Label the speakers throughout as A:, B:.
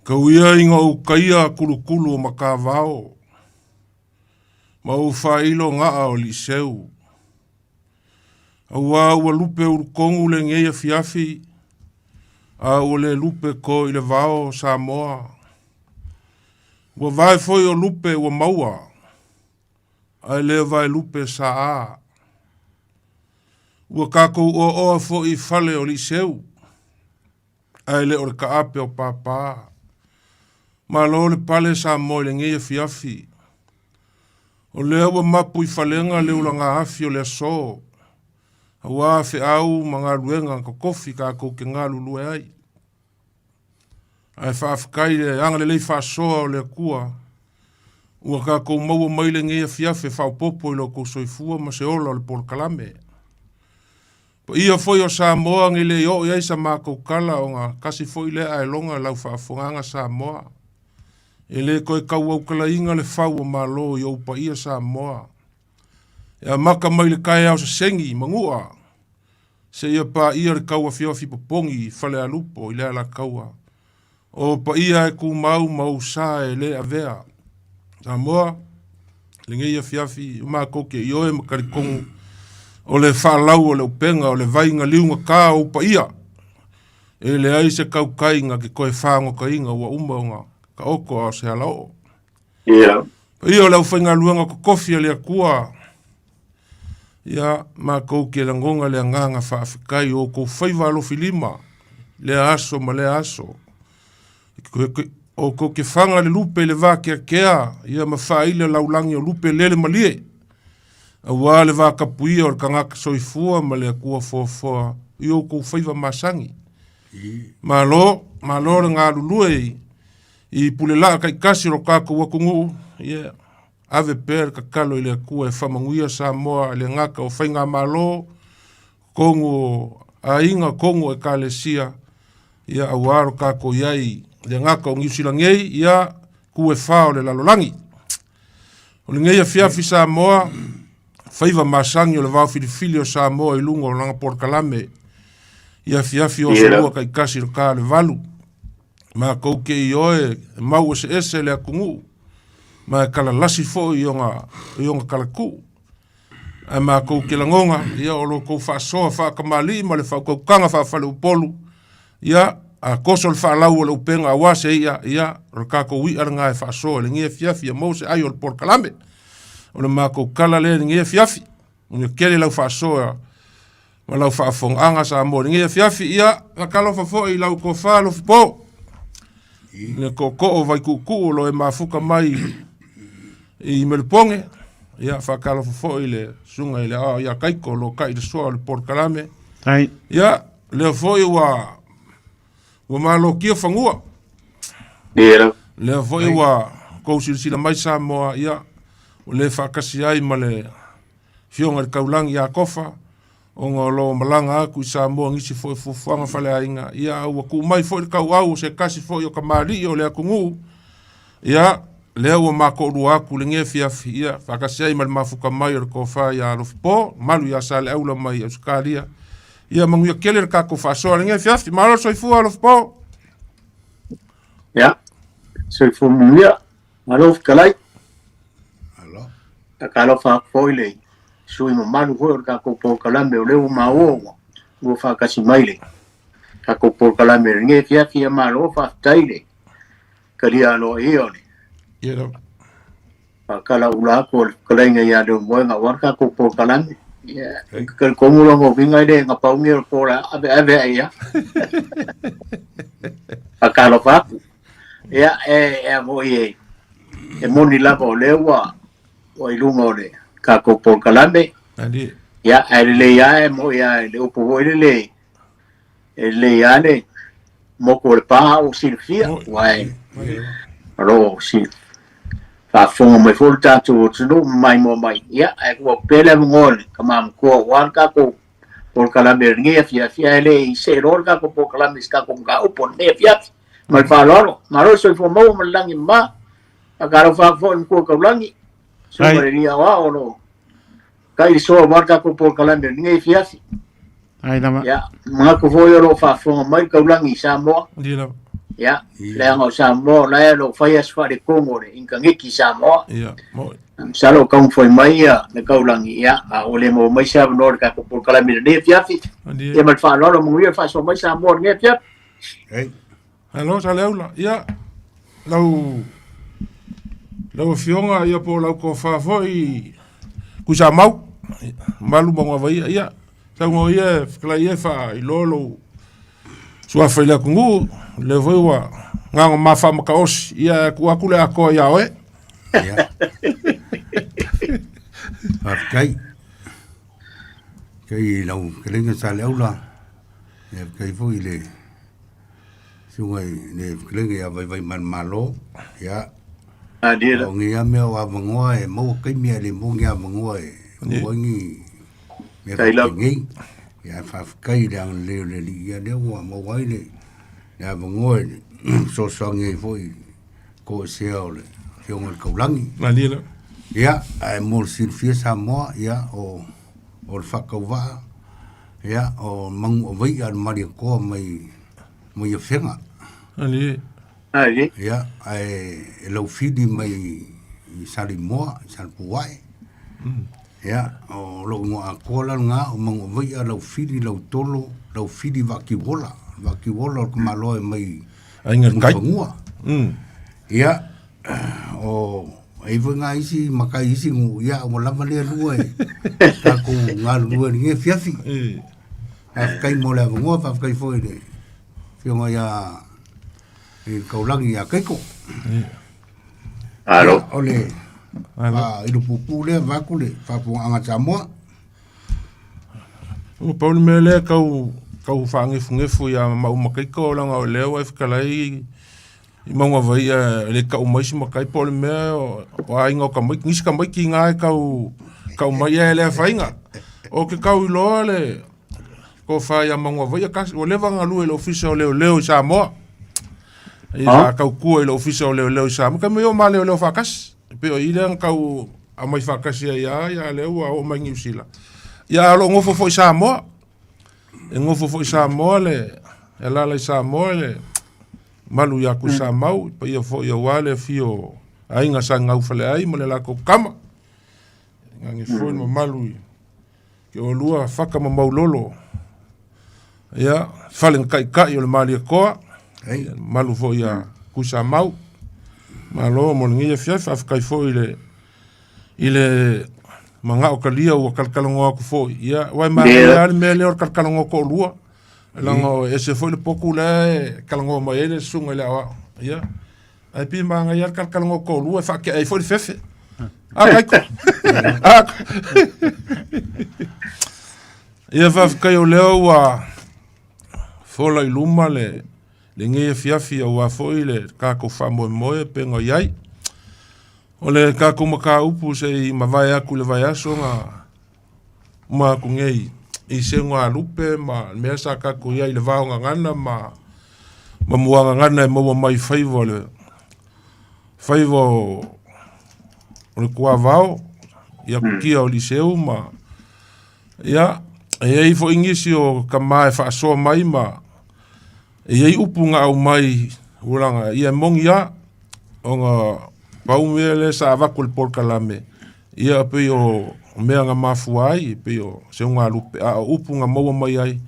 A: Kau ia ina ou kaia kulukulu o Matavao, ma ou faailo ga'a o Liiseu. Auā ua lupe ulutonu lenei afiafi, a ua le lupe to i le vao o Samoa. Ua vae foi o lupe ua maua, ae le vae lupe saa. Ua tatou oaoa foi i fale o Liiseu, ae le o le taape o pāpā. Malo le pale Samoa i lenei afiafi. O lea ua mapu i falega le ulagaafi o le aso, auā feau ma galuega na totofi tatou te galulue ai. Ae faafetai i le agalelei faasoa o le Atua ua tatou maua mai lenei afiafi e faaopoopo i lo outou soifua ma se ola o le polokalame. Paia foi o Samoa nei le i oo i ai sa matou tala ona tasi foi lea aeloga lau faafofogaaga Samoa. E le toe tauautalaina le fau o Malo i ou paia Samoa. E amata mai le taeao sesegi i Manua seia paia le tauafiofi popogi i Falealupo i le Alataua. O paia e tumau ma ou sa e le avea. Samoa, lenei afiafi o matou te ioe ma talitonu o le faalau o le upega o le vai na liugata o ou paia. E leai se tautai na te toe fagotaina ua uma ona taoto a o se alaoo.
B: Yeah.
A: Paia o le aufaigaluega totofi a le Atua, ia matou te lagona le agaga faafetai o outou faiva alofilima lea aso ma lea aso. O outou te faga le lupe i le vakeakea, ia ma faaila laulagi o lupe lele malie, auā le vatapuia o le tagata soifua ma le Atua foafoa i outou faiva masani. Malo, malo le galulue i I pulelaa taitasi o lo tatou atunuu, ia, ave pea le tatalo i le Atua e faamanuia Samoa i le gata o faigamalo, tonu o aiga, tonu o ekalesia, ia, auā lo tatou i ai i le gata o Niu Sila nei, ia, itu e fa o le lalolagi. O lenei afiafi Samoa, faiva masani o le vao filifili o Samoa i luga o lana polokalame, i afiafi o aso lua taitasi i le ta o le 8. Matou te ioe e mau eseese le atunuu ma e kalalasi foi i ona talatuu. Ae matou te lagona, ia, o lo outou faasoa faatamalii ma le faautautaga faafaleupolu, ia, a toso le faalau o le upega aua se i'a, ia, o le tatou i'a lena e faasoa i lenei afiafi ia maua se ai o le polokalame. O le matou tala lea i lenei afiafi. Manuia tele lau faasoa ma lau faafofogaaga Samoa i lenei afiafi. Ia, faatalofa foi i lau tofa Alofipo, le tootoo o Vaituutuu o lo o e mafuta mai i Melepone. Ia, faatalofa foi i le susuga i le Aoao ia Taito o lo o tai i le soa o le polokalame.
C: Ai.
A: Ia, lea foi ua malotia fanua.
B: Ia.
A: Lea foi ua tou silasila mai Samoa, ia, ua le faatasi ai ma le Afioga i le Taulagi ia Tofa, ona o lo o malaga atu i Samoa nisi foi o fuafuaga faleaiga, ia, a ua tuu mai foi le tauau o se tasi foi o kamali'i o le atunuu, ia, lea ua matoolua atu i lenei afiafi, ia, faatasi ai ma le mafuta mai o le tofa ia Alofipo, malu ia Saleaula mai Ausetalia. Ia manuia tele le tatou faasoa i lenei afiafi. Malo le soifua Alofipo.
B: Ia, soifua manuia. Malo fetalai.
D: Alo.
B: Talofa atu foi le sui mamalu foi o le tatou polokalame o lea ua maua ua faatasi mai le tatou polokalame i lenei afiafi. Ia malo faafetai le talia aloaia o le
A: Ia lava.
B: faatalaula atu o le fetalaiga ia Leulumoega aua le tatou polokalame. Ia, e talitonu lona uiga e le gapauni o le po o le a aveave ai lava. Faatalofa atu. Ia, e a foi e moni lava o lea ua i luga o le tatou polokalame.
A: Ali.
B: Ia, ae lelei lava e moi lava i le upu foi lele, e lelei lava le motu o le pa a ua silafia, aua e o lo o faafofoga mai foi le tatou atunuu ma maimoa mai. Ia, ae tuu atu pea le avanoa i le tama matua aua le tatou polokalame o lenei afiafi, ae le i see loa le tatou polokalame i se tatou mataupu o lenei afiafi. Ma le faaaloalo, malo le soifua maua ma le lagi e mama. Faatalofa atu foi i le Matua Taulagi, susuga i le Alii Aoao o lo o kai le soa aua le tatou polokalame o lenei afiafi.
C: Ai lava.
B: Ia, manatu foi o lo o faafofoga mai le Taulagi i Samoa.
A: Ia lava.
B: Ia, leaga o Samoa o la e o lo o faia se faaletonu o le initaneti i Samoa.
A: Ia, mo'i.
B: Masalo o taumafai mai ia le taulagi, ia, a ua le maua mai se avanoa i le tatou polokalame i lenei afiafi. Ia ma le faaaloalo, manuia le faasoa mai Samoa i lenei afiafi.
D: Ei.
A: Malo Saleaula, ia, lau, lau afioga, ia po o lau tofa foi, Tuisamau, Malu ma Gavaia, ia, saunoa ia e fetalai ia e faailoa lou suafa i le atunuu, lea foi ua gaga ma faamataosi, ia e tuu atu le atoa ia oe.
D: Ia. Faafetai. Faafetai i lau fetalaiga Saleaula, ia faafetai foi i le susuga i le fetalaiga ia Vaivaimalumalo, ia.
B: Malie
D: O nei lava mea o avanoa e maua taimi ae le maua ni avanoa e maua ai ni mea faapenei. Ia ae faafetai i le agalelei o le Alii, ia lea ua maua ai le avanoa e fesoasoani ai foi i le toesea o le Afioga i le Taulagi.
A: Malie lava.
D: Ia, ae mo le silafia Samoa, ia o le faatauvaa, ia o Manuavai'a le Malietoa mai mai Afega.
A: Malie.
B: Malie.
D: Ia, ae e laufili mai i Salimoa, i Salepuae. Ia, o lou igoa atoa la lena, o Manuavai'a Laufili Lautolo Laufili Vaatiuola. Vaatiuola o le tamaloa e mai
A: Aiga i le Tai.
D: Mulifanua. Ia, o e i ai foi nai isi matai i isi nuu, ia ua lava lea lua e tatou galulue i lenei afiafi. Faafetai mo le avanoa, faafetai foi i le afioga ia i le Taulagi ia Keiko.
B: Malo.
D: O le faailo puupuu lea vaeatu le faafofogaaga a Samoa.
A: Ua pau le mea lea tau tau faanefunefu ia Mauu ma Keiko leaga o lea ua e fetalai i Mauga Vaia e le tau mai se matai po o le mea o aiga o tamaiti, nisi tamaiti na e tau tau mai ae le afaina. Ou te tau iloa le tofa ia Mauga Vaia tasi, ua leva ona galue i le Ofisa o Leoleo i Samoa. Ia sa tautua i le Ofisa o Leoleo i Samoa, taimi o ma leoleo faatasi. E pei o i lea na tau aumai faatasi ai lava, ia lea ua oo mai Niu Sila. Ia a o lo o nofo foi i Samoa. E nofo foi i Samoa le e alaala i Samoa le malu ia Tuisamau, i paia foi aua le afio o aiga sa gaufaleai ma le latou tama. Gage foi le mamalu i ke oulua Faka ma Maulolo. Ia, fale na taitai o le Malietoa, ia, mamalu foi ia Tuisamau. Malo mo lenei afiafi, faafetai foi i le i le manao talia ua talatalanoa atu foi. Ia, aua e manaia lava le mea lea o le talatalanoa toalua. Leaga o ese foi le potu la e talanoa mai ai le susuga i le aoao. Ia, ae pei e manaia lava le talatalanoa toalua e faatea ai foi le fefe. A, Kaiko? A, Ia, faafetai o lea ua fola i luma le lenei afiafi aua foi le tatou faamoemoe e pei ona i ai. O le tatou mataupu se i mavae atu i le vaiaso na uma atu nei i seugalupe ma le mea sa tatou i ai i le vaogagana ma ma muagagana e maua mai i faiva o le faiva o o le tuavao i akutia o Liseu ma ia e i ai foi nisi o tama e faasoa mai ma e i ai upu na aumai tulaga ia e moni lava ona pau mea lea sa avatu i le polokalame ia pei o mea na mafua ai pei o seugalupe a o upu na maua mai ai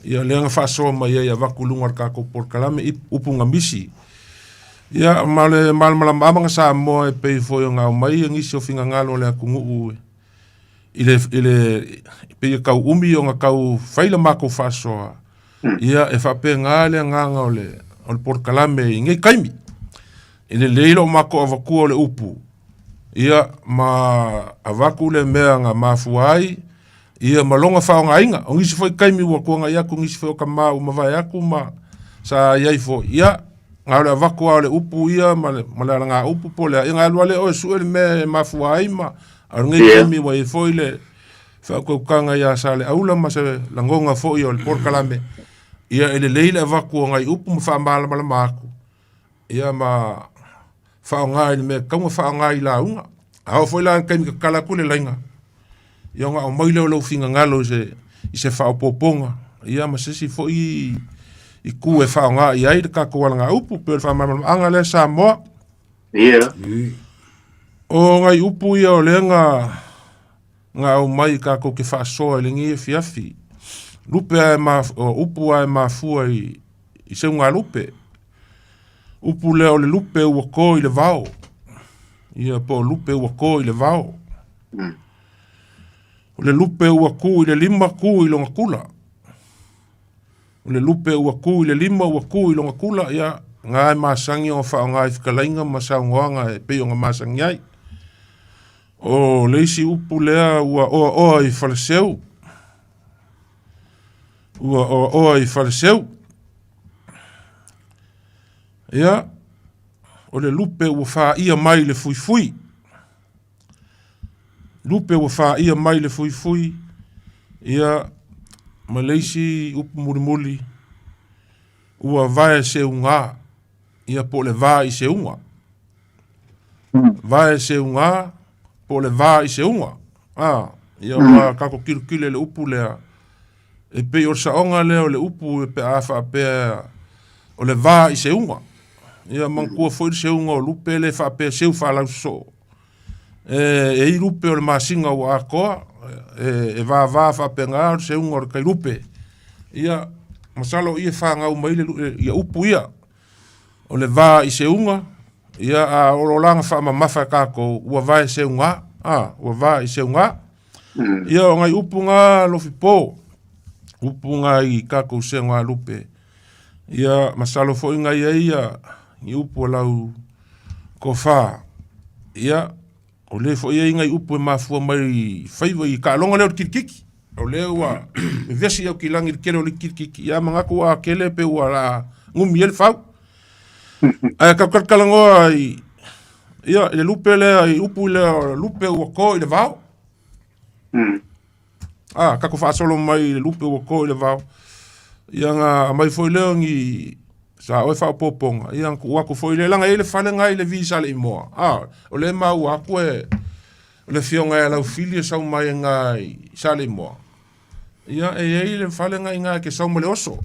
A: ia lea na faasoa mai ai e avatu i luga o le tatou polokalame upu na misi. Ia ma le malamalamaaga Samoa e pei foi ona aumai nisi o finagalo o le atunuu i le i le pei e tau umi ona tau fai le matou faasoa ia e faapena le agaga o le o le polokalame i nei taimi. E lelei lou matou avatua o le upu ia ma avatu le mea na mafua ai ia ma lona faaaogaina. O nisi foi taimi ua tuanai atu nisi foi o tama ua mavae atu ma sa i ai foi, ia na o le avatu lava o le upu ia ma le, ma le alagaupu po o le a, ia na alu lava lea oe e sue le mea e mafua ai ma a o lenei taimi ua i ai foi le faautautaga ia Saleaula ma se lagona foi o le polokalame, ia e lelei le avatu o nai upu ma faamalamalama atu ia ma faaaoga i le mea e tatau ona faaaoga i lauga. A oo foi la i le taimi tatala atu le laina, ia ona aumai lea o lou finagalo i se, i se faaopoopoga, ia ma se isi foi itu e faaaoga i ai le tatou alagaupu pei o le faamalamalamaga lea Samoa.
B: Ia.
A: O nai upu ia o lea na na aumai i tatou te faasoa i lenei afiafi. Lupe ae ma, o upu ae mafua i, i seugalupe. Upu lea o le lupe ua to i le vao. Ia po o lupe ua to i le vao. O le lupe ua ku i le lima ku i lona tula. O le lupe ua ku i le lima ua ku i lona tula, ia, na e masani ona faaaoga i fetalaiga ma saunoaga e pei ona masani ai. O le isi upu lea ua oaoa i Faleseu, ua oaoa i Faleseu. Ia, o le lupe ua faia mai le fuifui. Lupe ua faia mai le fuifui, ia, ma le isi upu mulimuli, ua vae seugā, ia po o le va i seuga. Vae seugā, po o le va i seuga. A, ia ua tatou tilotilo i le upu lea, e pei o le saoga lea o le upu pe a faapea o le va i seuga. Ia manatua foi le seuga o lupe le faapea seu faalausosoo. E, e i lupe o le masina ua atoa, e, e vava faapena o le seuga o le tailupe. Ia, masalo o i e fanau mai le, ia upu ia. O le va i seuga, ia a o lo laga faamamafa e tatou, ua vae seuga, a, ua va i seuga. Ia o nai upu na Lofipo, upu na i tatou seuga lupe. Ia masalo foi na i ai ia ni upu o lau tofa. Ia, o lea foi e i ai nai upu e mafua mai i faiva i taaloga lea o le kilikiki. O lea ua vevesi au kilagi i le tele o le kilikiki. Ia manatu ua tele pe ua la gumi ai le fau. Ae tautalatalanoa i ia i le lupe lea i upu lea o le lupe ua to i le vao. A, tatou faasolo mai i le lupe ua to i le vao. Ia na aumai foi lea o ni sa oe faaopoopoga, ia na tuu atu foi lea, leaga e i ai le fale na i le vi sa Leimoa. A, o lea e maua atu e o le afioga ia Laufili e sau mai na i Saleimoa. Ia, e i ai le fale na i ina e te sau ma le oso.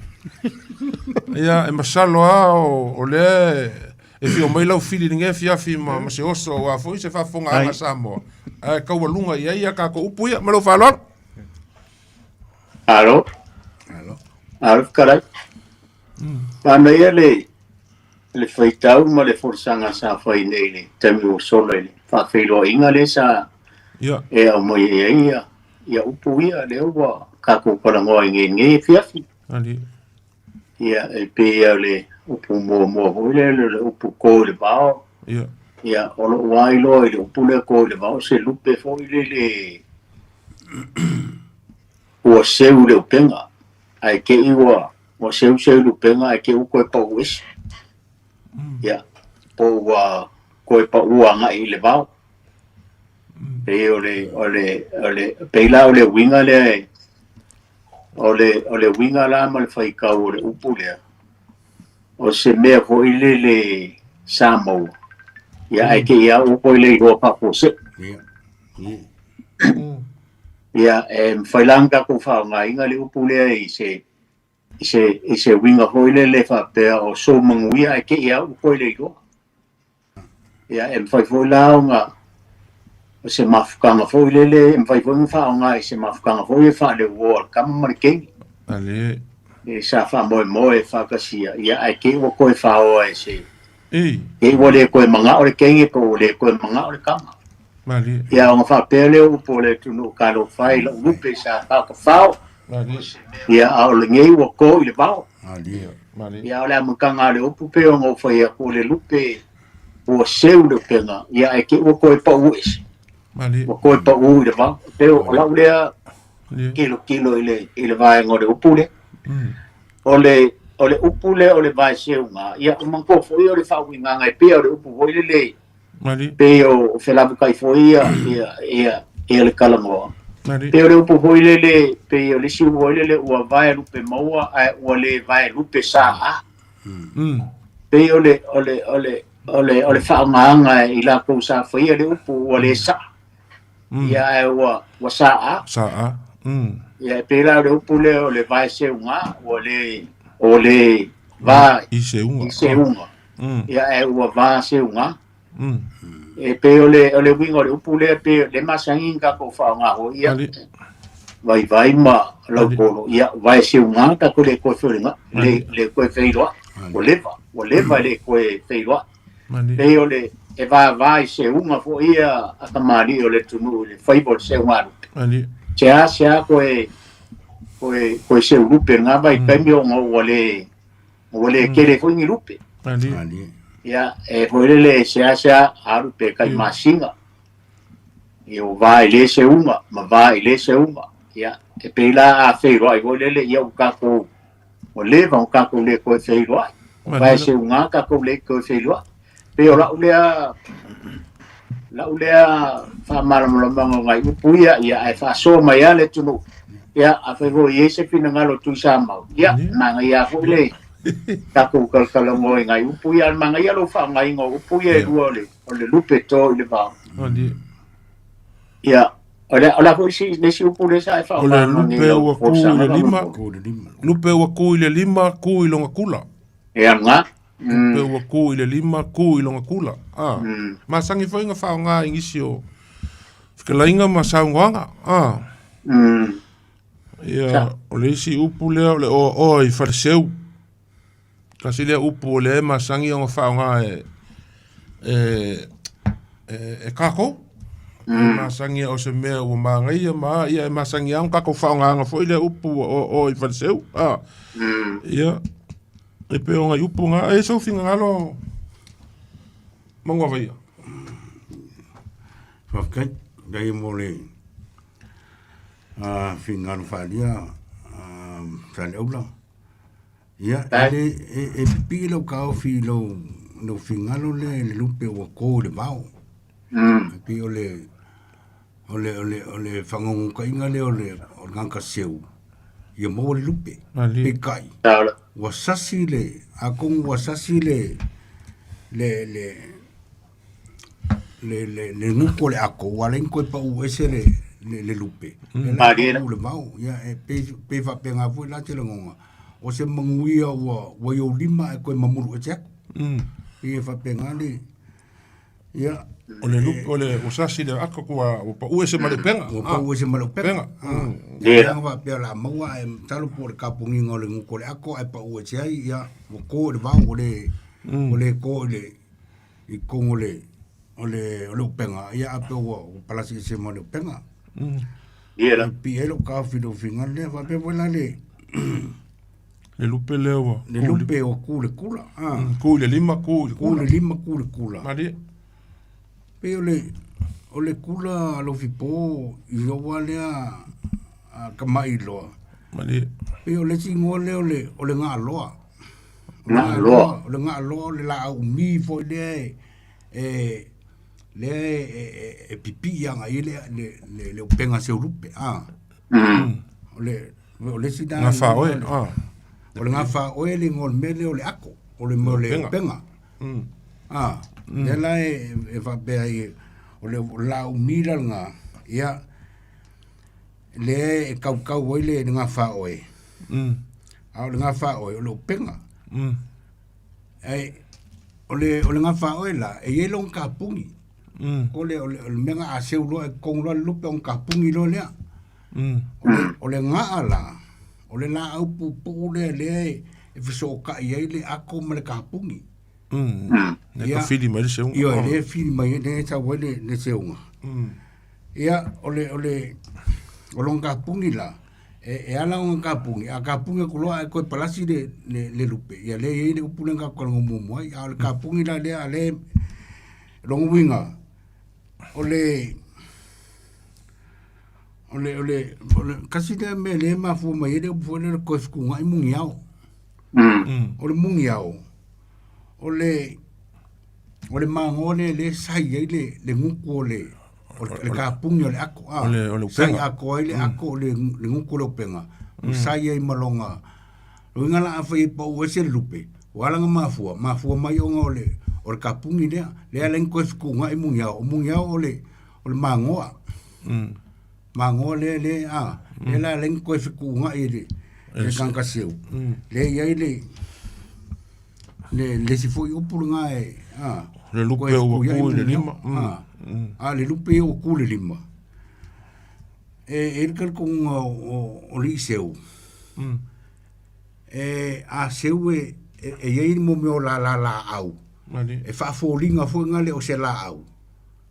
A: Ia, e masalo lava o, o lea e fia omai Laufili i lenei afiafi ma, ma se oso aua foi se faafofogaaga a Samoa. Ae taualuga i ai a tatou upu ia. Ma lou faaaloalo.
B: Alo.
D: Alo.
B: Alo fetalai. Manaia le le faitau ma le folasaga sa fai nei i le taimi ua sola i le faafeiloaiga lea sa
A: Ia.
B: e aumai ai ia, ia upu ia lea ua tatou talanoa i nei afiafi.
A: Ali.
B: Ia, e pei o le upu muamua foi lea, le upu to i le vao.
A: Ia.
B: Ia, o lou lava iloa i le upu lea to i le vao, se lupe foi lele ua seu le upega, ae te i ua ua seuseu le upega ae te i ua toe pau ese. Ia, po ua toe pau agai i le vao. Pei o le, o le, o le, pei la o le uiga lea e, o le, o le uiga la ma le faitau o le upu lea, o se mea foi lele sa maua, ia ae te i lava ua toe le iloa faafuasei.
D: Ia. Ia.
B: Ia, e mafai la ona tatou faaaogaina le upu lea i se, i se, i se uiga foi lele faapea o sou manuia ae te i lava ua toe le iloa. Ia, e mafai foi la ona o se mafutaga foi lele, e mafai foi ona faaaoga i se mafutaga foi e faaleuoa a le tama ma le teine.
A: Ale.
B: E sa faamoemoe e faatasia, ia ae te i ua toe faoa e se,
A: Ei.
B: te i ua le toe manao le teine po ua le toe manao le tama.
A: Malie.
B: Ia ona faapea lea o upu o le atunuu talofa e i lau lupe sa faatafao,
A: Malie.
B: ia a o lenei ua to i le vao.
D: Malie.
A: Malie.
B: Ia o le amataga a le upu pei ona ou fai atu o le lupe ua seu le upega, ia ae te i ua toe pau ese.
A: Malie.
B: Ua toe pau i le vao. E pei o lau lea
A: Malie.
B: tilotilo i le, i le vaega o le upu lea. O le, o le upu lea o le vaeseuga, ia o manatua foi o le faauigaga e pei o le upu foi lele
A: Malie.
B: pei o felavukai foi ia, ia, ia, ia le talanoa.
A: Malie.
B: Pei o le upu foi lele, pei o le isi upu foi lele ua vae lupe maua ae ua le vae lupe sa a. Pei o le, o le, o le, o le, o le faaaogaga i latou sa faia le upu ua le saa. Ia ae ua, ua sa a.
A: Sa a.
B: Ia e pei la o le upu lea o le vaeseuga, ua le, O le va
A: I seuga.
B: I seuga. Ia ae ua va seuga. E pei o le o le uiga o le upu lea pei le masani na tatou faaaoga foi ia vaivai ma laupolo ia vae seuga tatou le toe feiloai le le toe feiloai ua leva ua leva e le toe feiloai. Pei o le e vava i seuga foi ia a tamalii o le atunuu i le faiva o le seugalupe. Seā seā toe toe toe seulupe i lena vaitaimi ona ua le ua le tele foi ni lupe. Ia, e foi lele seā seā alu pe tai masina. Ia ua va i le seuga ma va i le seuga. Ia, e pei la a feiloai foi lele ia ua tatou ua leva ona tatou le toe feiloai. Ua vae seuga tatou le toe feiloai. Pei o lau lea lau lea faamalamalamaga o nai upu ia, ia ae faasoa mai lava le atunuu. Ia, afai foi e i ai se finagalo o Tuisamau, ia, manaia foi le tatou talatalanoa i nai upu ia, ae manaia lou faaaogaina o upu ia e lua o le, o le lupe to i le vao. Ia, o le, o le a foi si, le isi upu lea sa e
A: O le
B: faaaogaina nei
A: lupe
B: lau
A: ua ku i
B: folasaga
A: le lima,
B: faamolemole.
D: Ku i le lima.
A: Lupe ua ku i le lima, ku i lona kula.
B: Ia lena.
A: Lupe ua ku i le lima, ku i lona kula. A. Masani foi ona faaaoga i nisi o fetalaiga ma saunoaga. A. Ia, o le isi upu lea o le oaoa i faleseu. Tasi lea upu o lea e masani ona faaaoga e e e, e kākou. E masani o se mea ua manaia ma ia e masani lava ona tatou faaaogaina foi lea upu ua oaoa i faleseu. A. Ia, e pei o nai upu na. E sou finagalo Manuavaia.
D: Faafetai, faafetai mo le finagalo faaalia Saleaula. Ia, e le e, e pipii lau taofi i lou lou finagalo lea i le lupe ua to i le vao. E pei o le o le o le o le faagaugautaiga lea o le o le tagata seu ia maua le lupe. Peitai, ua sasi le atonu ua sasi le le le le le le gutu o le ato ua ala ai ona toe pau ese le le, le lupe. Lea la e pau le vao. Ia e pei pei faapena foi la se lagona o se manuia ua ua i ou lima ae toe mamulu ese atu. Pei e faapena le ia
A: O le lupe o le ua sasi le ato ua ua pau ese ma le upega.
D: Ua pau ese ma le upega.
B: Ia.
D: Ia faapea o le a maua ae masalo po o le kapugiga o le gutu o le ato ae pau ese ai ia ua to i le vao ua le ua le to i le i totonu o le o le o le upega ia a pei ua palasi ese ma le upega.
B: Ia la.
D: E pipii ai lou taofi i lou finagalo lea faapea foi la le
A: Le lupe lea ua
D: le lupe ua ku i le kula.
A: Ku i le lima, ku i le
D: Ku i
A: kula.
D: le lima, ku i le kula.
A: Malie.
D: Pei o le o le kula a Lofipo i lou lava lea tamailoa.
A: Malie.
D: Pei o le isi igoa lea o le o le gaaloa.
B: Gaaloa.
D: O le gaaloa o le laau umi foi lea e e lea e e pipii agai ai le le le upega seulupe. O le o le isi lena
A: Gafaoe.
D: O le gafaoe le igoa o le mea lea o le ako, o le mea o le upega. Lea la e e faapea ai o le laau umi la lena, ia lea e kaukau ai le gafaoe. A o le gafaoe o le upega. Ae o le o le gafaoe la, e i ai lona kapuni. O le o le o le mea na a seu loa e totogi loa le lupe ona kapuni loa lea. O le o le gaa la, o le laau puupuu lea lea e e fesootai ai le ako ma le kapuni.
A: Lea ka fili mai le seuga.
D: Ioe, lea e fili mai ai, lea e sau ai le le seuga. Ia, o le o le o lona kapuni la, e, e ala ona kapuni, a kapuni atu loa ae toe palasi le, le, le lupe, ia lea e i ai le upu lea na tatou talanoa muamua ai, a o le kapuni la lea a lea, lona uiga, o le, o le, o le, o le tasi lea mea lea e mafua mai ai le upu foi lea o le toe fetuunai muniao. O le muniao, o le, o le magoa lea lea e sai ai le, le gutu o le, o le, le kapuni o le ako.
A: O le- o le upega.
D: Sai atoa ai le ako o le, le gutu o le upega. Mm. Sai ai ma lona, uiga la afai e pau ese le lupe, ua ala ona mafua, mafua mai ona o le, o le kapuni lea. Lea e ala ai ona toe fetuunai muniao. O muniao o le, o le magoa. Magoa lea lea, a, lea la e ala ai ona toe fetuunai le, Le tagata seu, lea e i ai le, le, le isi foi upu lena e, a,
A: Le lupe ua ku i le lima.
D: A, a le lupe ia ua ku i le lima. E, e i ai le talitonuga o, o, o alii seu, e, a seu e, e, e i ai mo mea o lala laau, e faafoliga foi na lea o se laau,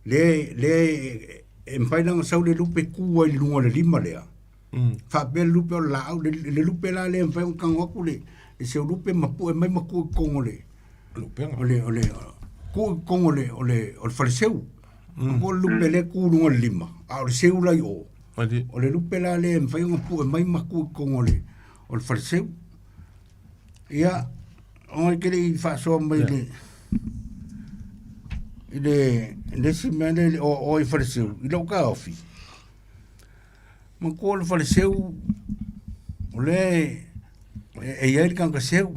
D: lea, lea e, e mafai la ona sau le lupe ku ai i luga o le lima lea, Faapea le lupe o le laau, le, le lupe la lea e mafai ona tago atu le, le seu lupe ma pue mai ma tuu i totonu o le,
A: Lupega.
D: o le, o le, tuu i totonu o le, o le, o le faleseu. Mm. Po o le lupe lea tu i luga o le lima, a o le seu la i o.
A: Malie.
D: O le lupe la lea e mafai ona pue mai ma tuu i totonu o le, o le faleseu. Ia, ona e te le i faasoa mai le, i le, le isi mea lea i le oaoa i faleseu, i lou taofi, Manatua o le faleseu, o lea e, e i ai le tagata seu.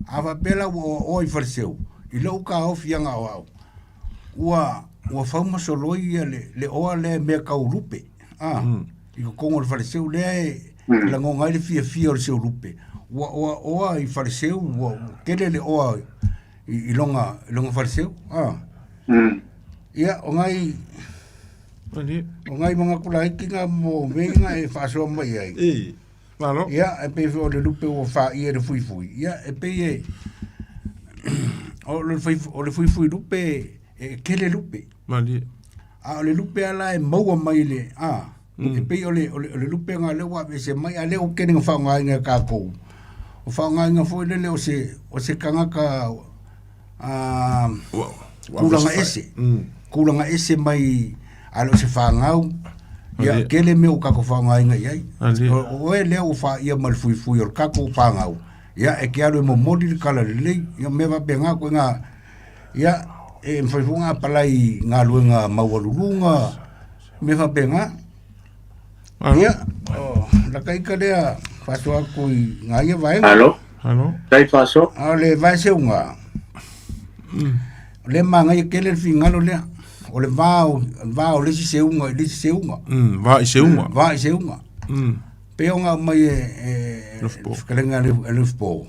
D: A faapea la ua oaoa i faleseu, i lou taofiaga o au, ua, ua fau ma soloi ia le, le oa lea i mea tau lupe, a, mm. i totonu o le faleseu lea e mm. lagona ai le fiafia o le seu lupe. Ua oaoa i faleseu, ua, ua tele le oa i, i lona, i lona faleseu, a. Mm. Ia, o ngai, O ngai manatu laiti na mo mea na e faasoa mai ai.
A: E, malo.
D: Ia, e pei foi o le lupe ua faia i le fuifui. Ia, e pei e, o le, fai, o le fuifui lupe, e tele lupe.
A: Malie.
D: A o le lupe ala e maua mai le, a, mm. e pei o le, o le, o le lupe nga lea ua aveese mai, a lea ua tele na faaaogaina e kākou. O faaaogaina foi lele o se, o se tagata, a, tulaga ese, mm. tulaga ese mai a le o se fanau, ia tele mea ua tatou faaaogaina i ai. O oe lea ua faia ma le fuifui o le tatou fanau, ia e te alu e momoli le tala lelei, ia mea faapena koe ia e mafai foi ona apalai i galuega maualuluga, mea faapena. Ia, o la taita lea faasoa atu i ngā ia vaega.
B: Alo.
A: Alo.
B: Tai faasoa.
D: A o le vaeseuga, o lea manaia tele le finagalo lea, o le va o, le va o le isi seuga i le isi seuga.
A: Va i seuga.
D: Va i seuga. Pei ona aumai e, e
A: Lofipo.
D: fetalaiga a le Lofipo,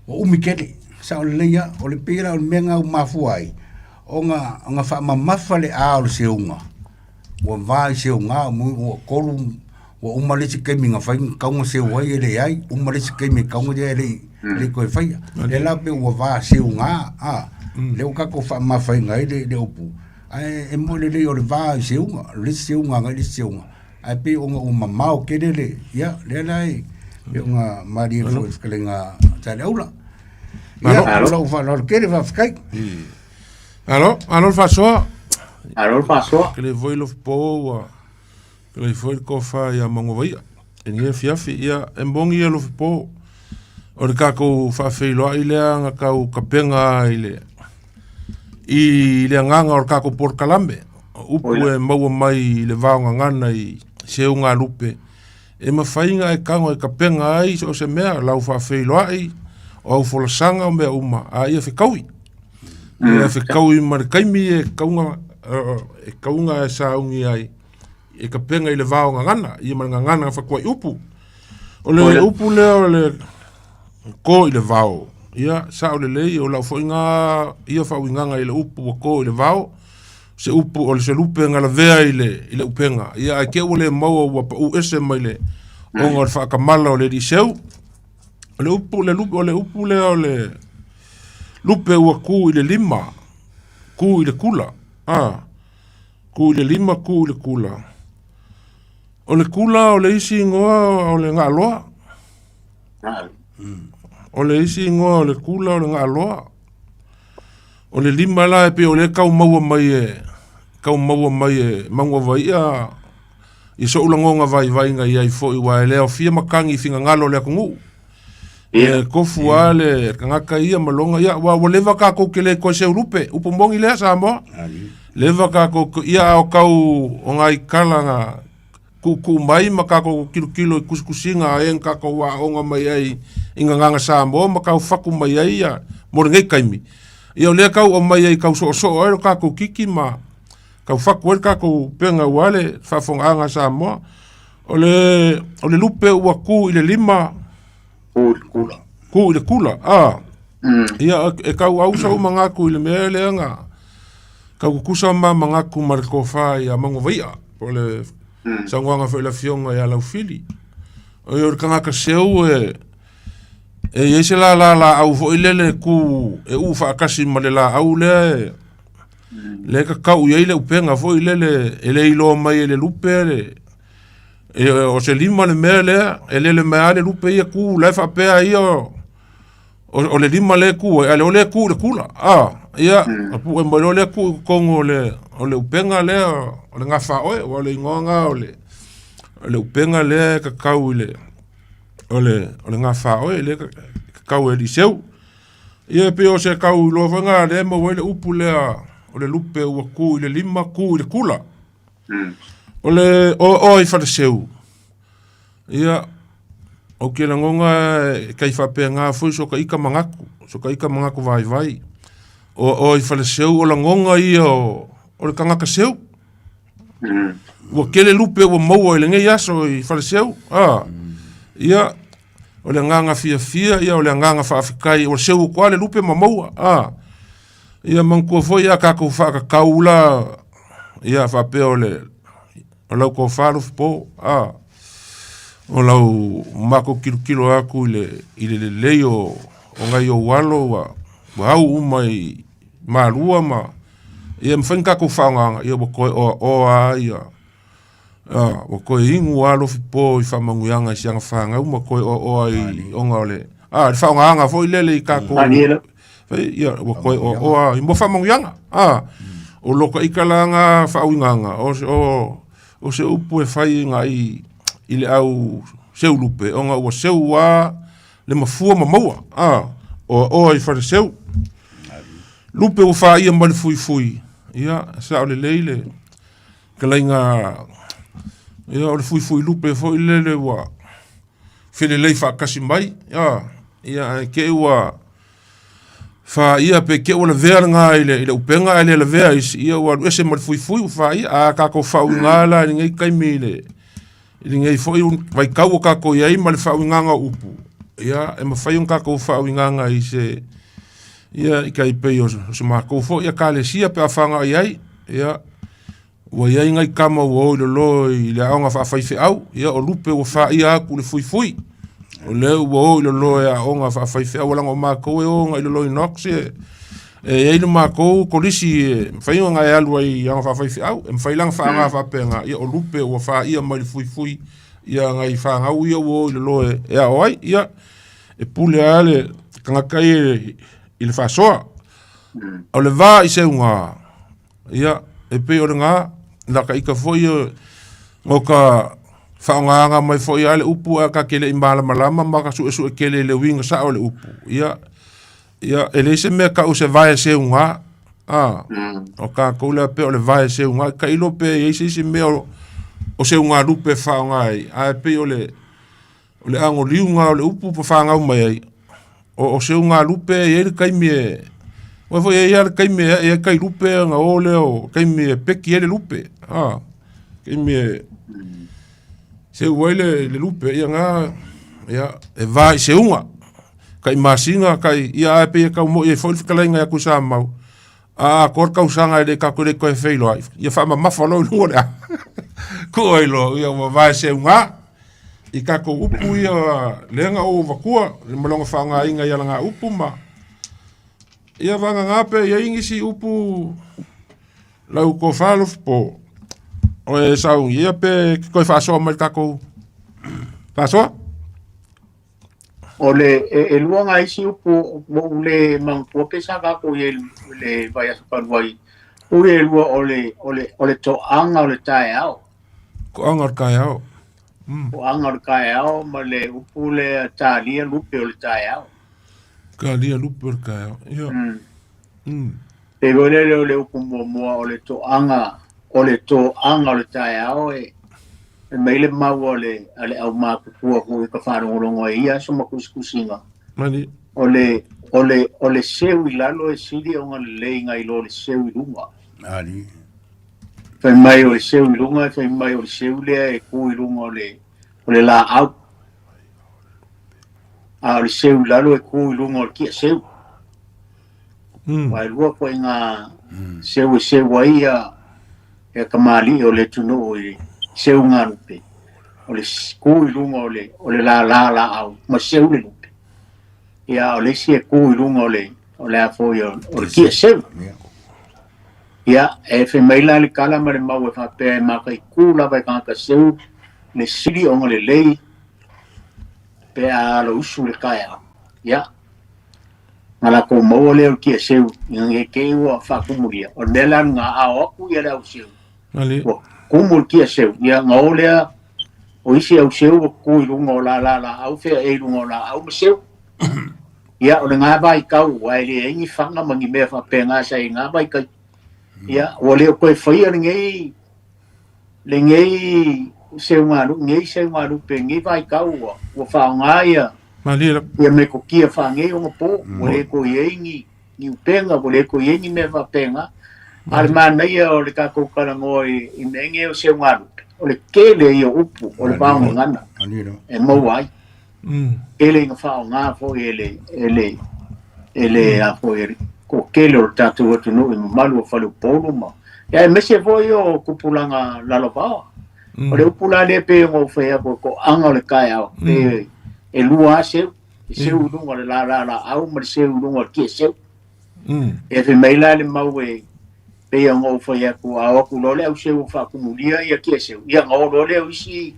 D: ua umi tele, sao lelei lava, o le pei la o le mea lena ua mafua ai, ona, ona faamamafa le a o le seuga, ua va i seuga ua tolu ua uma le isi taimi na fai tatau ona seu ai e leai, uma le isi taimi e tatau ona i ai e le i toe faia. Lea la pei ua va seuga a, lea ua tatou faamamafaina ai le upu, ae e moni lelei o le va i seuga, o le isi seuga agai i le isi seuga, ae pei ona ua mamao tele le, ia lea la e pei ona malie foi i le fetalaiga a Saleaula. Ia, o lou faaaloalo tele, faafetai.
A: Alo, alo le faasoa.
B: Alo le faasoa.
A: Ke le foi lofipo ua ke le foi le tofa ia Mangovaia. E ni afiafi ia e moni ia lofipo. O le tatou faafeiloai lea na tau kapenga i le i le agaga o le tatou polokalame. O upu e maua mai i le vaogagana i seugalupe. E mafai ona e tago e kapena ai so o se mea, lau faafeiloai, o au folasaga o mea uma, a ia fetaui. Ia fetaui ma le taimi e tauga, e tauga e sauni ai, e kapena i le vao gagana, ia ma le gagana fatuai upu. O le upu lea o le ko i le vao, ia sao lelei, o lau foi ngā ia faauigaga i le upu ua ko i le vao, se upu o le se lupe na lavea i le i le upega ia ae te ua le maua ua pau ese mai le ona o le faakamala o le alii seu. O le upu le lupe o le upu lea o le lupe ua ku i le lima, ku i le kula, a ku i le lima ku i le kula. O le kula o le isi igoa o le gaaloa. O le isi igoa o le kula o le gaaloa. O le lima la e pei o lea e tau maua mai e tau maua mai e Manuavaia i so'u lagona vaivaiga i ai foi aua e le aofia matagi i finagalo o le atunuu. E tofu lava le tagata ia ma lona ia aua ua leva tatou te le toe seu lupe, upu moni lea Samoa. Leva tatou ia a o tau o nai tala na tuutuu mai ma tatou tilotilo i tusitusiga a e na tatou aooga mai ai i gagaga Samoa ma tau fatu mai ai ia mo lenei taimi. Ia o lea tau aumai ai tau soosoo ai lo tatou kiki ma tau fatu ai le tatou upega aua le faafofogaaga a Samoa. O le, o le lupe ua ku i le lima.
B: Ku i le kula.
A: Ku i le kula, a. Ia, e kau ausa uma ngaku i le mea lea nga kau kukusa ma mangaku ma le tofa ia Maugavaia, po o le saunoaga foi a le afioga ia Laufili. O le tagata seu e e i ai se lala laau foi lele e ku e uu faatasi ma le laau lea e lea e kakau i ai le upega foi lele e le iloa mai e le lupe le e, o se lima le mea lea e lele mai lava le lupe ia ku la e faapea ia o, o le lima lea e ku ai, a o lea e ku i le kula a ia a pu'e mai loa lea ku i totonu o le o le upega lea o le gafaoe ua o le igoa lena o le o le upega lea e kakau i le o le o le gafaoe lea e kakau e alii seu. Ia e pei o se tau iloa foi lena lea e maua ai le upu lea o le lupe ua ku i le lima ku i le kula. O le oaoa i Faleseu, ia, ou te lagona e tai faapena foi so ka ita manatu, so ka ita manatu vaivai. Oaoa i Faleseu o lagona ia o, o le tagata seu. Ua tele lupe ua maua i lenei aso i Faleseu, a. Ia, o le agaga fiafia, ia o le agaga faafetai, ua seu atu lava le lupe ma maua, a. Ia manatua foi a tatou faakakau la, ia faapea o le o lau tofa Alofipo, a. O lau matou tilotilo atu i le i le lelei o o nai ou alo ua ua au uma i malua ma ia mafai ona tatou faaaogaina, ia ua toe oaoa lava ia ua toe inu lava Alofipo i faamanuiaga i si ana fanau ma toe oaoa i ona o le a le faaaogaina foi lele i tatou ia ua toe oaoa i mo faamanuiaga a o lo ka ita la na faauigaga o o o se upu e fai agai i le au seu lupe ona ua seu lava le mafua ma maua a oaoa i Faleseu lupe ua faia mai le fuifui ia sao lelei le fetalaiga ia o le fuifui lupe foi lele ua felelei faatasi mai a ia ae te i ua faia pe te i ua lavea lena i le i le upega ae le lavea isi ia ua alu ese ma le fuifui ua faia a tatou faauiga la i lenei taimi i le i lenei foi vaitau ua tatou i ai ma le faauigaga o upu ia e mafai ona tatou faauigaga i se ia i tai pei o se matou foi ekalesia pe a faga i ai ia ua i ai nai tama ua o i lalo i le aoga faafaifeau ia o lupe ua faia atu i le fuifui o lea ua o i lalo e aoga faafaifeau leaga o matou e o agai i lalo i Knox e e i ai le matou kolisi e mafai ona e alu ai i aoga faafaifeau e mafai la ona faaaoga faapena ia o lupe ua faia mai le fuifui ia nai fanau ia ua o i lalo e ao ai ia e pule lava le tagata ia i le faasoa. O le va i seuga Ia, e pei o lena, la ka ita foi o ka faaaogaina mai foi lava le upu ae ta te le i malamalama ma ka suesue tele i le uiga sao o le upu. Ia, ia e leai se mea tau se vae seuga, a, o tatou lea pei o le vae seuga, tailo pe i ai se isi mea o seuga lupe e faaaoga ai, ae pei o le O le agoliuga o le upu ua fanau mai ai, o seugalupe e i ai le taimi e, aua foi e i ai lava le taimi e ae ai tai lupe ona o lea o taimi e peki ai le lupe, a, taimi e seu ai le lupe, ia na, ia, e va i seuga, tai masina, tai, ia ae pei e tau moi ai foi le fetalaiga ia Tuisamau, a atoa le tausaga e le tatou le toe feiloai, ia faamamafa loa i luga o le a, tuu ai loa, ia ua va i seuga. I tatou upu ia lea na ou avatua ma lona faaaogaina i alana upu ma ia vagana pe i ai nisi upu lau tofa Alofipo o e sauni ia pe toe faasoa mai le tatou faasoa.
B: O le e lua nai isi upu ua ou le manatua pe sa tatou i ai i le vaiaso talu ai. Ui e lua o le o le o le toaga o le taeao.
A: Toaga o le taeao.
B: Toaga o le taeao ma le upu lea talia lupe o le taeao.
A: Talia lupe o le taeao. Ia.
B: Pei foi lele o le upu muamua o le toaga o le toaga o le taeao e e mai le mau a le a le aumatutua foi ka faalogologo ai i ia aso ma tusitusiga.
A: Mani.
B: O le o le o le seu i lalo e sili ona lelei nai lo le seu i luga.
D: Ali.
B: Fai mai o le seu i luga, fai mai o le seu lea e ku i luga o le, o le laau. A o le seu i lalo e ku i luga o le kia seu. Aua e lua koe ngā seu e seu ai ia, ia kamali'i o le atunuu i seu ngā lupe. O le ku i luga o le, o le lālā laau ma seu le lupe. Ia, o le isi e ku i luga o le, o le a foi o, o le kia seu. Ia, e fai mai la le kala ma le mau e faapea e mataitū lava e tagata seu le sili ona lelei pe a alo usu le taeao. Ia, na latou maua lea o le kiaseu ina ne i te i ua faatumulia. O le mea la lena, a o atu ia le auseu, ua tumu le kiaseu, ia ona o lea o isi auseu ua tutu i luga o lala laau, fea ea i luga o laau ma seu. Ia, o lena vaitau, aua e leai ni faga ma ni mea faapena sa i lena vaitaimi. Ia, ua le o toe faia lenei, lenei seugalupe, nei seugalupe i lenei vaitau ua, ua faaaoga ia, ia metotia faaneionapo, ua le toe i ai ni, ni upega, ua le toe i ai ni mea faapena. A o le manaia o le tatou talanoa i, i mea nei o seugalupe, o le tele ia o upu o le vaogagana e maua ai. Tele ina faaaoga foi e le, e le, e le, a foi e le toatele o le tatou atunuu i mamalu o faleupolu ma, ia aemaise foi o tupulaga lalovaoa. O le upu la lea pei ona ou fai atu, o le toaga o le taeao, e, e lua lava seu, le seu i luga o le lala laau ma le seu i luga o le kiaseu. E fai mai la le mau e pei ona ou fai atu, a o atu loa le auseu ua faatumulia ia kiaseu, ia ona o loa lea o isi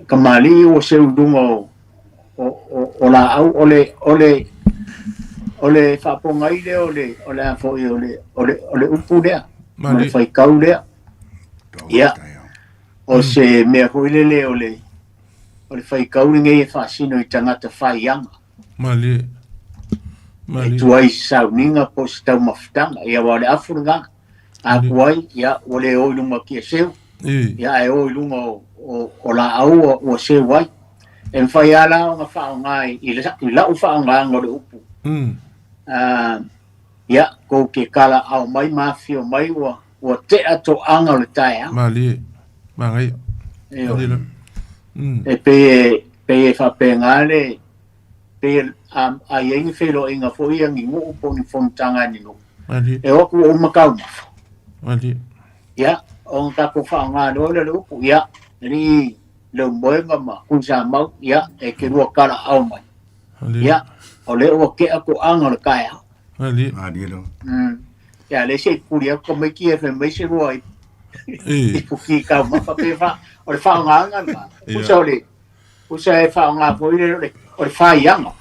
B: kamali'i ua seu i luga o, o, o, o laau, o le, o le, o le faapogai lea o le, o le a foi o le, o le, o le upu lea, ma le faitau lea. Ia, o se mea foi lele o le, o le faitau lenei e faasino i tagata faiaga.
A: Malie.
B: E tua i se sauniga po o se taumafataga. Ia, aua o le afu lena. A tuai, ia, ua le o i luga o kiaseu, ia, ae o i luga o, o, o laau ua, ua seu ai. E mafai lava la ona faaaoga i, i lau faaaogaga o le upu. Ia, tou te kalaau mai ma afifio mai ua, ua tea toaga o le taeao.
A: Malie. Manaia.
B: Ioe. E pei e, pei e faapena le, pei e, a, a i ai ni feiloaiga foi ia ni nuu po o ni fonotaga a ni nuu.
A: Malie.
B: E o atu ua uma taumafa.
A: Malie.
B: Ia, ona tatou faaaoga loa lea o le upu, ia, alii Leumuega ma Tuisamau, ia, e te lua kalaau mai. Ia, o lea ua tea toaga o le taeao.
A: Malie.
D: Malie lava.
B: Ia, lea se i pupuli atu tamaiti ia fai mai se lua ipuki taumafa pe fa, o le faaaogaga lena. Pusa o le, pusa e faaaoga foi le, o le, o le faiaga.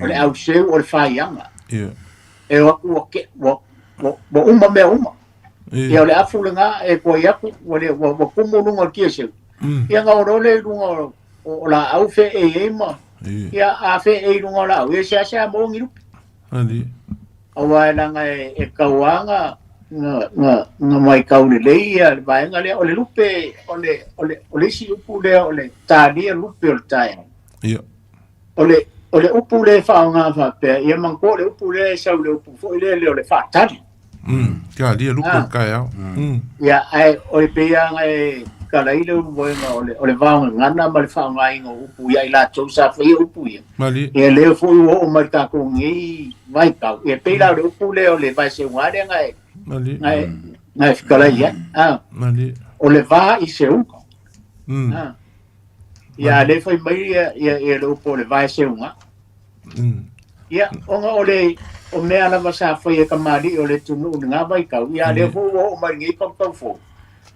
B: O le auseu o le faiaga. E o atu ua ke, ua, ua, ua uma mea uma. Ia, o le afu lena e tuai atu, ua le, ua, ua tumu luga o le kiaseu. Ia, ona o loa lea i luga o, o laau feei ai ma, ia, a feei i luga o laau, ia seasea maua ni lupe. Aua e leaga e, e tau lava na, na, na matau lelei ia le vaega lea, o le lupe, o le, o le, o le isi upu lea o le talia lupe o le taeao. O le, o le upu lea e faaaoga faapea, ia manatua o le upu lea e sau i le upu foi lea o le faatali.
A: Talia lupe o le taeao.
B: Ia, ae o le pei lava ona e talai le ulumoega o le, o le vaogagana ma le faaaogaina o upu ia i latou sa faia upu ia.
A: Malie.
B: Ia lea foi ua oo mai i le tatou nei vaitau. Ia pei la o le upu lea o le vaeseuga lea na e,
A: Malie.
B: na e, na e fetalai ai. Ah.
A: Malie.
B: O le va i seuga. Ah. Ia lea fai mai ia, ia, ia le upu o le vaeseuga. Ia, ona o le, o mea lava sa fai e kamali'i o le atunuu i lena vaitau, ia lea foi ua oo mai i lenei tautau fou.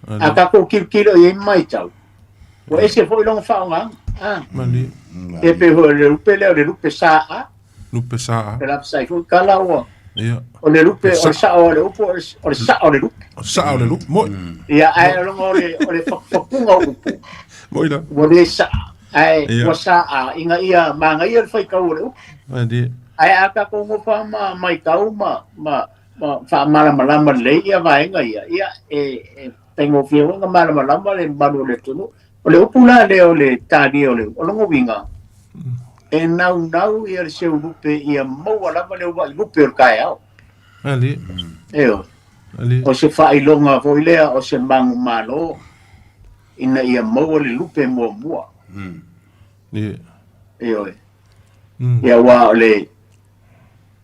B: A tatou tilotilo i ai ma matau, ua ese foi lona faaaogaga. Ah.
A: Malie.
B: E pei foi o le lupe lea o le lupe sa a.
A: Lupe sa a.
B: Pe la sai foi kala ua.
A: Ia.
B: O le lupe, o le sao o le upu, o le sao o le lupe.
A: O le sao o le lupe, moi.
B: Ia, ae o longa o le, o le fakufakuga o upu.
A: Moi la.
B: Ua le sa, ae ua sa a, ina ia manaia le faitau o le upu.
A: Malie.
B: Ae a tatou nofo lava ma matau ma, ma, ma faamalamalama lelei ia vaega ia, ia, e, e faigofie foi ona malamalama le mamalu o le atunuu. O le upu la lea o le talia o le, o lona uiga, e naunau ia le seulupe ia maua lava le uluai lupe o le taeao.
A: Malie.
B: Ioe. O se faailoga foi lea o se manumalo ina ia maua le lupe muamua. Ioe. Ia aua o le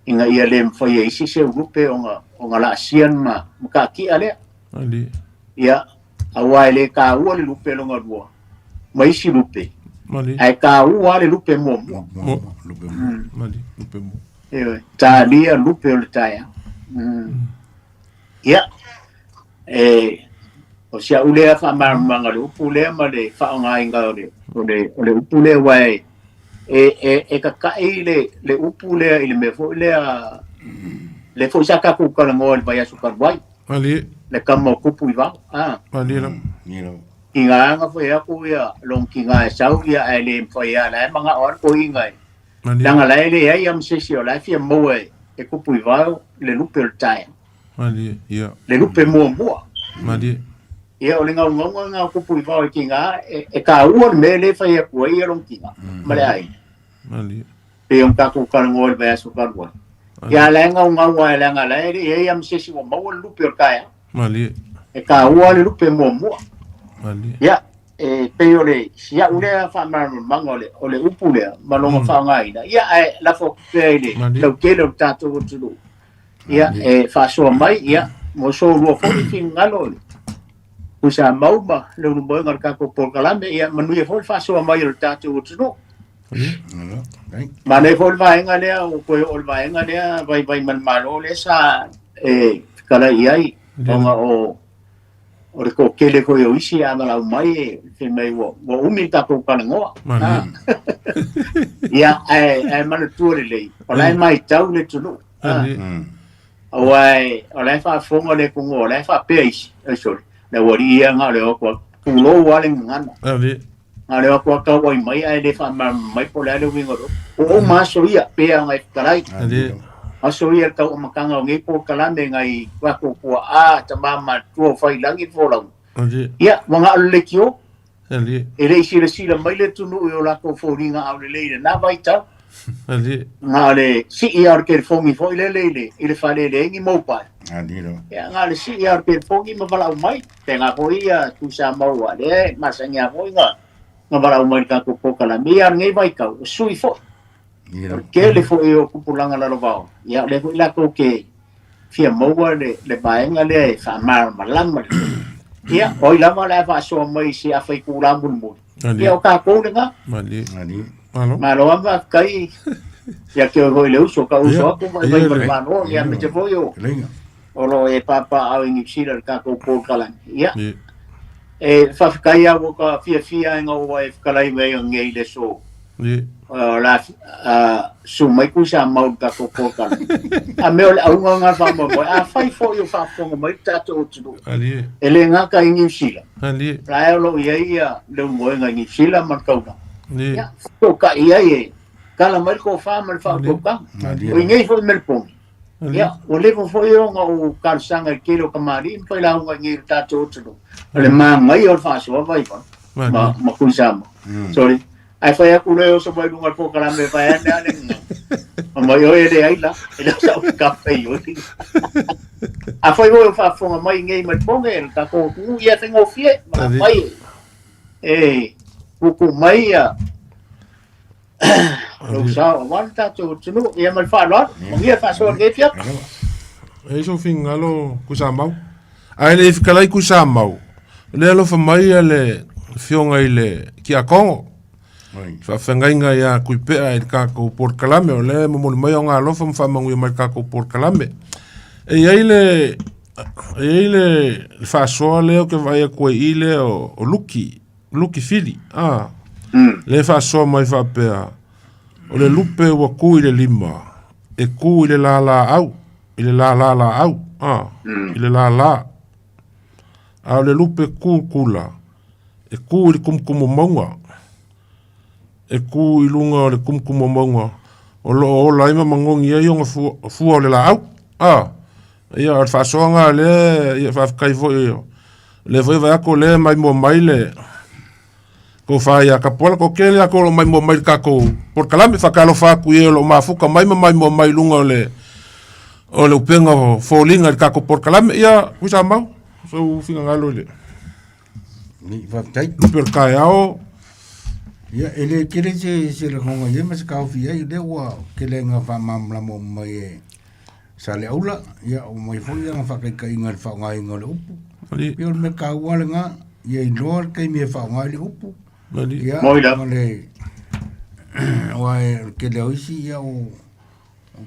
B: ina ia le mafai e isi se lupe ona ona laasia ma mataatia lea. Ia, aua e le taua le lupe lona lua ma isi lupe, ae taua le lupe muamua.
D: Lupe muamua.
A: Lupe muamua.
B: Ioe, talia lupe o le taeao. Ia, e, o si au lea faamalamalamaga o le upu lea ma le faaaogaina o le, o le, o le upu lea, aua e, e, e, e tata'i le, le upu lea i le mea foi lea, le foi sa tatou talanoa i le vaiaso talu ai,
A: Malie.
B: le tama o Kupu i Vao. Ah.
A: Malie lava.
B: Tiga na fai atu ia lona tiga e sau ia ae le mafai lava, la e manao lava le toeaina e leaga la e leai lava ma se isi o la e fia maua e Kupu i Vao le lupe o le taeao.
A: Malie, ia.
B: Le lupe muamua.
A: Malie.
B: Ia o le gaugauga lena o Kupu i Vao i tiga e taua le mea lea e fai atu ai ia lona tiga ma le aiga.
A: Malie.
B: Pei ona tatou talanoa i le vaiaso talu ai. Ia la e gaugau lava leaga la e leai lava ma se isi ua maua le lupe o le taeao.
A: Malie.
B: E taua le lupe muamua.
A: Malie.
B: Ia, e pei o le si au lea faamalamalamaga o le, o le upu lea ma lona faaaogaina. Ia, ae lafo atu pea i le lautele o le tatou atunuu. Ia, e faasoa mai, ia, mo soulua foi finagalo i Tuisamau ma le ulumoega o le tatou polokalame. Ia, manuia foi le faasoa mai o le tatou atunuu. Manaia foi le vaega lea, ua toe oo i le vaega lea vaivai ma le Malo lea sa e fetalai i ai, ona o o le toatele foi o isi a valaau mai e fai mai ua ua umi le tatou talanoa. Ia, ae ae manatua lelei, o la e matau le atunuu. Aua o la e faafofoga le atunuu, o la e faapea isi, ai sole, le aualii ia na o le o atu pulou lava le gagana. Na o le o atu lava tau ai mai ae le faamalamalama mai po o le a le uiga o le upu. Ua uma aso ia, pei ona e fetalai. Aso ia le tau amataga o nei polokalame nai tatou tuaa, tama matutua o Faiilagi le folauga. Ia, ua na o le leitio. E le i silasila mai le atunuu i o latou foliga aulelei i lena vaitau. Na o le sii lava o le telefoni foi lele i le, i le fale e leai ni mobile. Ia, na o le sii lava o le telefoni ma valaau mai. Faapena foi ia Tuisamau aua o lea e masani lava foi ona valaau mai i le tatou polokalame. Ia, o lenei vaitau, ua sui foi. O le tele foi o tupulaga lalovaoa, ia o lea foi latou te fia maua le, le vaega lea e faamalamalama lelei. Ia, o ai lava o le a faasoa mai i se afa itula mulimuli. Ia, o tatou lena.
A: Malo.
B: Malo lava faafetai ia te oe foi le uso, ka uso atu ma vai ma le Malo, ia aemaise foi o o lo o e papaaao i Niu Sila i le tatou polokalame. Ia, e faafetai lava ua ta fiafia ai ina ua e fetalai mai ai nei i le aso o la susu mai Tuisamau i le tatou polokalame. A mea o le auga lena o le faamoemoe, afai foi o faafofoga mai le tatou atunuu, e le gata i Niu Sila, la e o lo o i ai le ulumoega i Niu Sila ma le taulaga. Ia, fesootai ai e tala mai le tofa ma le faautautaga. O i nei foi Melepone, ia, ua leva foi ona ou talosaga i le tele o tamalii ma failauga i nei i le tatou atunuu, o le manaia o le faasoa vaivai ma, ma Tuisamau. Sorry. Ae fai atu lea oso mai luga o le polokalame fai ane ale nga. Ma mai oe e leai la, e le o sa'u kafe i oe. Afai foi o faafofoga mai nei mai Pone, le tatou atunuu, ia e faigofie, ma afai e tuutuu mai ia lou sao aua le tatou atunuu, ia ma le faaaloalo, manuia le faasoa i lenei afiafi.
A: E i ai sou finagalo Tuisamau. Ae le i fetalai Tuisamau, o lea e alofa mai le afioga i le Tiakono, faafeagaiga ia Tuipea i le tatou polokalame, o lea e momoli mai ona alofa ma faamanuia mai i le tatou polokalame. E i ai le e i ai le faasoa lea ou te vaai atu ai i lea o Luki, Luki Fili, a lea e faasoa mai faapea, o le lupe ua tu i le lima, e tu i le lalaau, i le lala laau, a, i le lala. A o le lupe ku kula, e ku i le kumukumu mauga, e ku i luga o le kumukumu mauga, o lo o ola ai ma magogi ai ona fua, fua o le laau. A, ia, o le faasoaga lea, ia, faafetai foi, o lea foi e vaai atu o lea e maimoa mai le tofa ia Kapuala, toatele lava o lo o maimoa mai i le tatou polokalame. Faatalofa atu i e o lo o mafuta mai ma maimoa mai i luga o le o le upega o foliga i le tatou polokalame. Ia, Tuisamau, sou finagalo i le
D: Ni faafetai.
A: lupe o le taeao.
D: Ia, e le tele se, se lagoga i ai ma se taofi i ai, o lea ua tele ina faamalamalama uma mai e Saleaula, ia, aumai foi ana faataitaiga i le faaaogaina o le upu.
A: Ali,
D: Pei o le mea taua lena, ia iloa le taimi e faaaoga ai le upu,
A: ali.
D: ia,
B: Moi lava.
D: ma le, aua o le tele o isi, ia, o,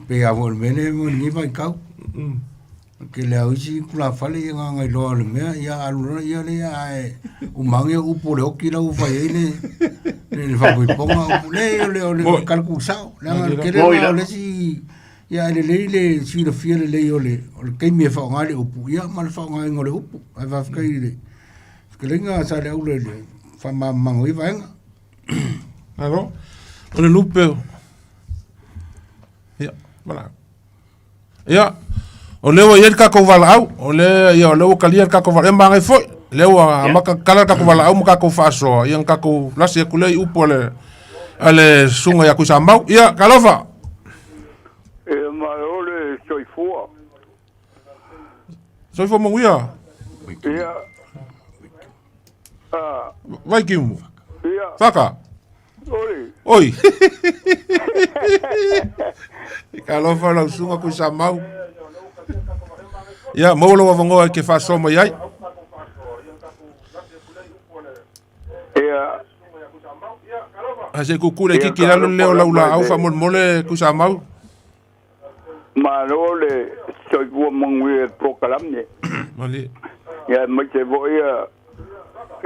D: pei lava foi o le mea lea mo lenei vaitau. O le tele lava o isi tulafale ia na ona iloa o le mea, ia alu loa ia lea ae uma ane upu o le oti la ua fai ai le le faafoefoga upu le o le o le tala tuusao. Leaga o le tele
B: Moi
D: lena o
B: lava.
D: le isi ia ae lelei le silafia lelei o le o le taimi e faaaoga ai le upu ia ma le faaaogaina o le upu. Ae faafetai i le fetalaiga a Saleaula i le faamalamalamaga o ia vaega.
A: Malo. O le lupe o. Ia, valaau. Ia, o lea ua i ai le tatou valaau, o lea, ia, o lea ua talia le tatou valaau, e magai foi, lea ua amata kala le tatou valaau ma tatou faasoa, ia na tatou lasi atu lea i upu a le, a le susuga ia Tuisamau. Ia, talofa!
C: E malo le soifua.
A: Soifua manuia.
C: Ia. Ah,
A: Vaikimu.
C: ia,
A: Faka.
C: oi.
A: Oi. Talofa lau susuga Tuisamau. Ia, maua lou avanoa e te faasoa mai ai.
C: Ia,
A: Ae se i tutu laitiiti i lalo le leo o lau laau faamolemole Tuisamau.
C: Malo le soifua manuia i polokalame.
A: Malie.
C: Ia aemaise foi ia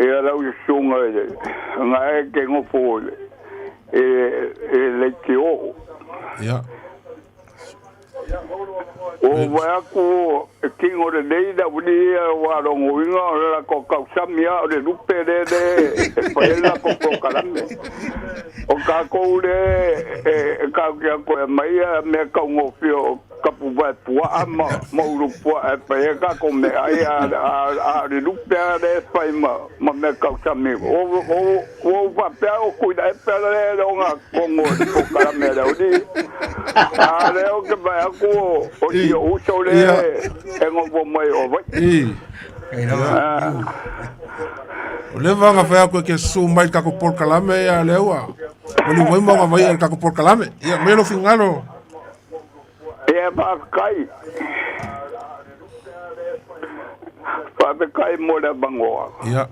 C: ia lau susuga i le na e ke nofo i le i i le leitio.
A: Ia.
C: O vae aku e tino lelei le aualii ia ua logoina o le latou tausami lava o le lupe lea le e fai ai le latou polokalame. O tatou lea e tatou te atu e aumai mea taugofie o tapuvae puaa ma ma ulu puaa e fai ai tatou meaai a a o le lupe lava lea e fai ma ma mea tausami. Ua ou faapea o Tuilaepa lea e ona totonu o le polokalame a le aualii. A o lea ou te vaai atu o si ou uso lea e nofo mai o Havaii.
A: O lea vaga fai atu e ke susu mai le tatou polokalame ia lea ua maliu mai ma ona vai le tatou polokalame. Ia, maia lou finagalo.
C: Ia, faafetai. Faafetai mo le avanoa.
A: Ia.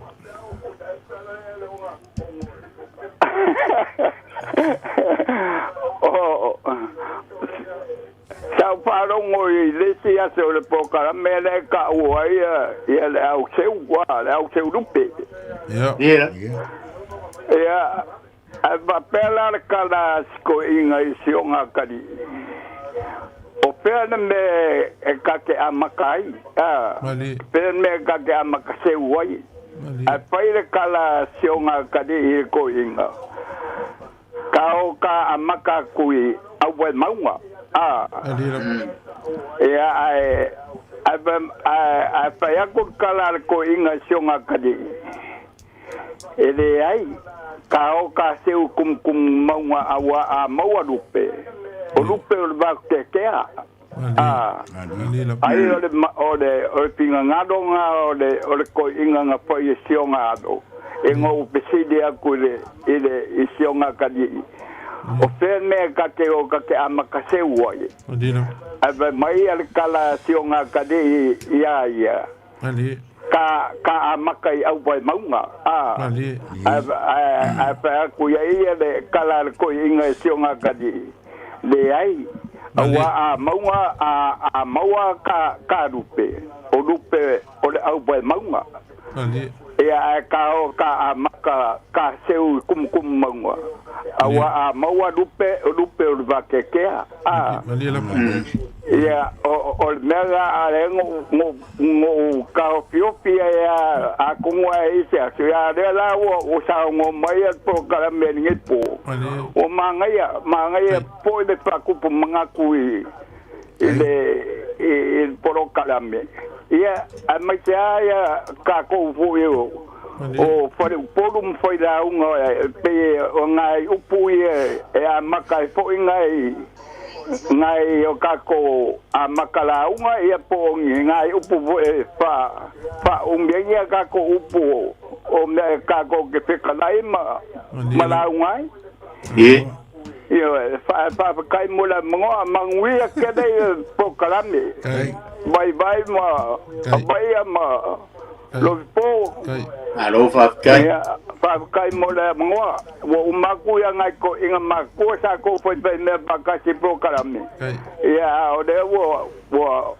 C: O, sa ou faalogo i le isi aso o le polokalame lea e taua ai ia le au seu, le au seu lupe.
A: Ia.
B: Ia.
C: Ia, ae faapea la le tala a si toeaina i si ona atalii, O fea le mea e ta te amata ai? A, fea le mea e ta te amata seu ai? Ae fai le tala a si ona atalii i le toeaina, Ka o ka amata atu i Auvaimauga. A, ia, ae, ae fai atu le tala a le toeaina i si ona atalii, E leai, ka o ka seu kumukumu maunga aua a maua lupe, o lupe o le vaoteatea. A, ai o le, o le, o le finagalo na o le, o le toeaina na fai e si ona alo, e na ou fesili atu i le, i le, i si ona atalii, o fea le mea ta te o ta te amata seu ai? Ae fai mai a le tala a si ona atalii ia ia, Ka, ka amata i Auvaimauga, a, ae, ae, ae fai atu ia ia le kala a le toeaina e si ona atalii, Leai, auā a mauga, a, a maua ka, ka lupe, o lupe o le Auvaimauga. Ia, ae ka o ka amata ka seu i kumukumu mauga, auā a maua lupe, o lupe o le vakeakea, a. Ia, o, o le mea la a lea no, no, no taofiofi ai a, atonu ae i se aso, ia lea la ua, ua saunoa mai a le polokalame i lenei po, ua manaia, manaia foi le faatupu manatu i, i le, i, i le polokalame. Ia, aemaise lava ia tatou foi o, o Faleupolu ma Failauga, e pei o nai upu ia e amata ai foi nai, Nai o kākou amaka lauga ia po o ni ngai upu foi e fa faaumi ai ia kākou upu o mea e kākou ke fekalai ma ma lauga ai.
B: Ie.
C: Ioe, faafetai mo le avanoa, manuia tele i polokalame. Vaivai ma Avaia ma Lofipo.
B: Malo faafetai.
C: Ia, faafetai mo le avanoa. Ua uma atu ia nai toeaiina matutua sa tou faifai mea faatasi i polokalame. Ia, a o lea ua ua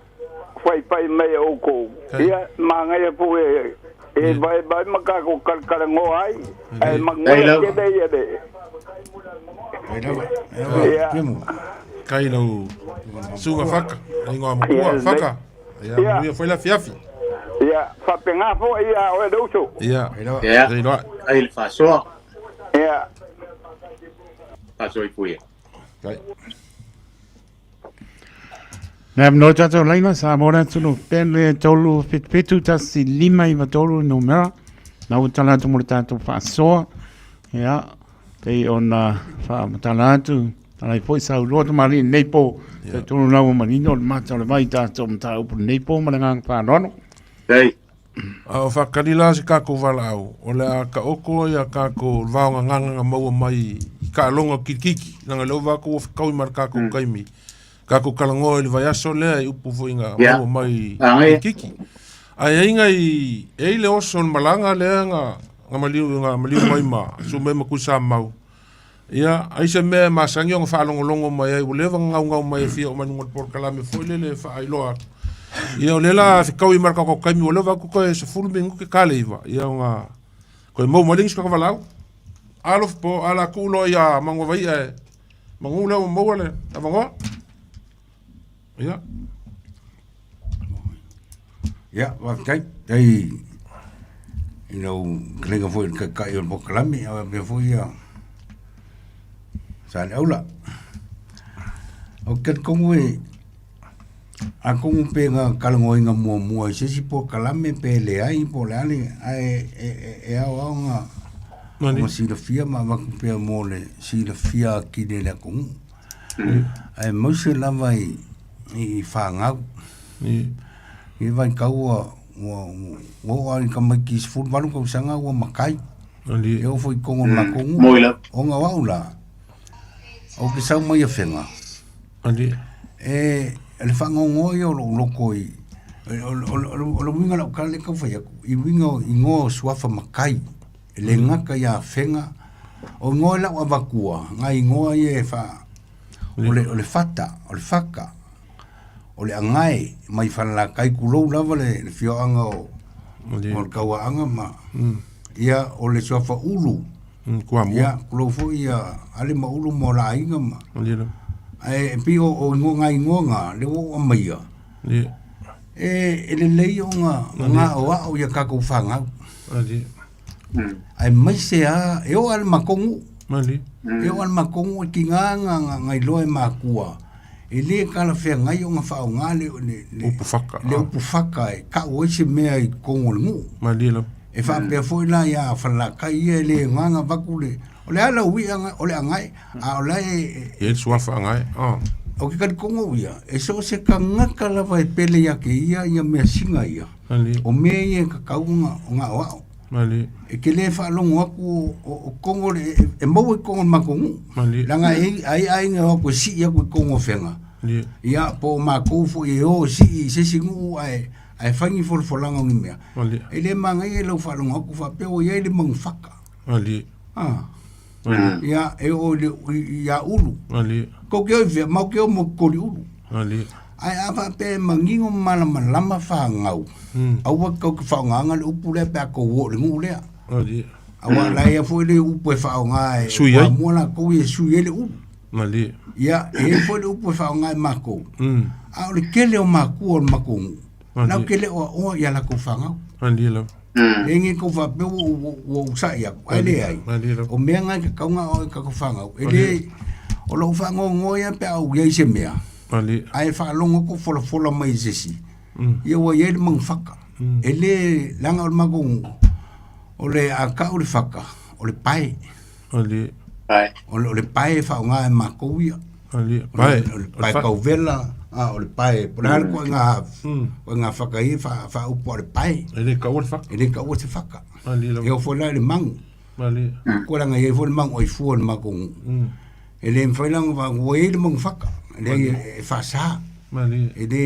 C: faifai mai e outou. Ia, manaia foi e vaivai ma tatou talatalanoa ai, ae manuia tele ia le Ia.
A: Kai lau suga faka, ingoa makua faka. Ia, manuia foi le afiafi.
C: Ia, faapena foi ia oe le uso.
A: Ia.
B: Ia.
A: Ia.
B: Kai le faasoa.
C: Ia.
B: Faasoifua.
A: Kai.
E: Le avanoa tatou laina sa mo le atunuu pele 3 7 7 1 5 9 3 numera na ua tala atu mo le tatou faasoa ia pei ona faamatala atu talai foi sauloa tamalii lenei po yeah. Tolu lau ua manino le mata o le vai tatou mataupu lenei po ma le agaga faaaloalo.
B: Hey.
A: A o faakali la se kākou valaau, o le a taoto ia kākou le vaogagaga na maua mai i taaloga o kilikiki, leaga o lea ua vatou ua fetaui ma le kākou taimi, kākou talanoa i le vaiaso lea i upu foi na maua mai i kilikiki. Ae i ai nai, e i ai le oso o le malaga lea na, na maliu, na maliu mai ma Sumei ma Tuisamau, Ia, ai se mea e masani ona faalogologo mai ai, ua leva ona gaugau mai e fia oo mai luga o le polokalame foi lele e faailoa atu. Ia, o lea la fetaui ma le tatou taimi, ua leva atu toe 10 minute ta le 9, ia ona toe maua mai lea nisi o tagata valaau. Alofa po, a la tuu loa ia Manuavaia e manu lea ua maua le avanoa. Ia.
D: Ia, faafetai. Tai i lau kelega foi i le taitai o le polokalame, a faapea foi ia Saleaula. Ou te talitonu e, atonu pe na talanoaina muamua i se isi polokalame pe leai po o le a le, ae e ao lava ona ona silafia ma avatu pea mo le silafia atili e le atunuu. Aemaise lava i i fanau. I vaitau ua ua ua oo lava i tamaiti 18 tausaga ua matai. E oo foi i totonu o le matou nuu. Ona o au la, ou te sau mai Afega, e le faanoanoa ia o lou loto i o le uiga o lau tala lea e tau fai atu, i uiga o igoa o suafa matai. E le gata ia Afega, o igoa e lau avatua, nai igoa ia e faa, o le, o le fata, o le faka, o le agae, mai Falelatai tulou lava le, le fioaga o, o le Tauaaga ma, ia, o le suafa Ulu,
A: Kuamua.
D: ia, tulou foi ia Ale ma Ulu ma o la aiga ma, ae e pei o, o igoa, nai igoa na, lea ua ou aumaia, e, e lelei ona, ona aoao ia tatou fanau. Aemaise lava, e oo lava i le matou nuu. E oo lava i le matou nuu e tiga na iloa e matua, e le talafeagai ona faaaoga le
A: upu faka,
D: le upu faka e tau ai se mea i totonu o le nuu. E faapea foi la ia Falelatai ia e le agaga avatu le, o le a lau i'a o le agae, a o la e...
A: E i ai le suafa agae.
D: Ou te talitonu au ia, e so o se tagata lava e pele ia te ia ia measina ia, O mea ia e tatau ona ona aoao.
A: Malie.
D: E te le faalogo atu o, o, o totonu o le, e, e maua i totonu o le matou nuu.
A: Malie.
D: Leaga e ai aiga e o atu e sii atu i totonu o Afega.
A: Malie.
D: Ia, po o matou foi e o e sii i se isi nuu ae, ae fai ni folafolaga o ni mea.
A: Malie.
D: E le manaia i lau faalogo atu faapea ua i ai le manufaka.
A: Malie.
D: Ah.
A: Malie.
D: Ia, e oo i le, i, ia Ulu.
A: Malie.
D: Kou te o i fea, matou te o mo Koliulu.
A: Malie.
D: Ae a faapea e manino ma malamalama fanau, aua tou te faaaogaina le upu lea pe a tou oo i le nuu lea.
A: Malie.
D: Aua la ia foi le upu e faaaoga e
A: Sui ai.
D: muamua latou ia e sui ai le ulu.
A: Malie.
D: Ia, e i ai foi le upu e faaaoga e matou, a o le tele o matua o le matou nuu, latou te le o aoa i a latou fanau.
A: Malie lava.
D: Le nge kou faapea ua ua ua ou sa'i atu, ae leai.
A: Malie lava.
D: O mea na e tatau ona aoao i tatou fanau. E le, o lou faanoanoa ia pe a ou i ai i se mea,
A: Malie.
D: ae faalogo atu folafola mai e se isi, ia ua i ai le manufaka. E le, leaga o le matou nuu, o le a tau le faka, o le pae.
A: Malie.
B: Pae.
D: O le, o le pae e faaaoga e matou ia.
A: Pae.
D: O le pae kauvela, a o le pae, po o le a le ituaiga, ituaiga faka ia e faaupu o le pae.
A: E le taua le faka.
D: E le taua se faka.
A: Malie lava.
D: E oo foi la i le magu.
A: Malie.
D: Ko leaga e i ai foi le magu aifua i le matou nuu. E le mafai la ona ua i ai le magu faka, e leai e faasa.
A: Malie.
D: E le,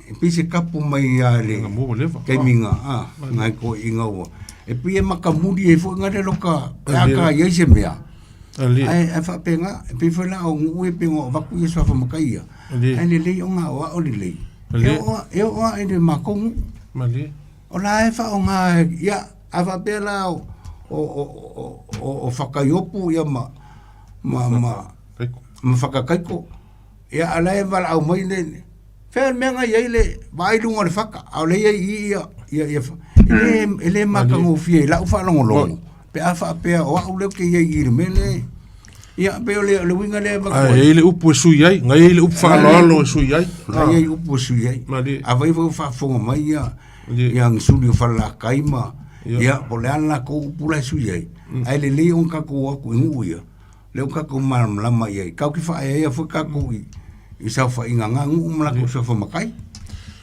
D: e pei se kapu mai lava i le
A: Nga mo ua leva.
D: taimi na, a, nai toeaiina ua, e pei e matamuli ai foi na le loka, pe a ta i ai se mea.
A: Malie.
D: Ae, ae faapena, e pei foi la o nuu ia pei ona avatu ia suafa matai ia,
A: Malie.
D: ae lelei ona o ao lelei. E
A: Malie.
D: oo, e oo lava i le matou nuu.
A: Malie.
D: O la e faaaoga, ia, a faapea la o, o, o, o, o, o Fakaiopu ia ma, ma, ma,
A: Kaiko.
D: ma Fakakaiko, ia, a la e valaau mai le, fea le mea na i ai le vaai i luga o le faka, a o lea e i ai i i ia, ia, ia, e le, e le matagofie i lau faalogologo, pe a faapea o au lea ou te i ai i i le mea lea, ia, pei o le, o le uiga lea e avatu
A: Ae
D: ai.
A: i ai le upu e sui ai, na i ai le upu faaaloalo e sui ai.
D: Na i ai upu e sui ai.
A: Malie.
D: Afai foi o faafofoga mai ia,
A: Malie.
D: ia Suli o Falelatai ma,
A: Ia.
D: ia, po o le a le latou upu la e sui ai, ae lelei ona tatou o atu i nuu ia, lea ua tatou malamalama i ai. Tatou te faaeaea foi tatou i, i saofaiga a na nuu ma latou suafa matai.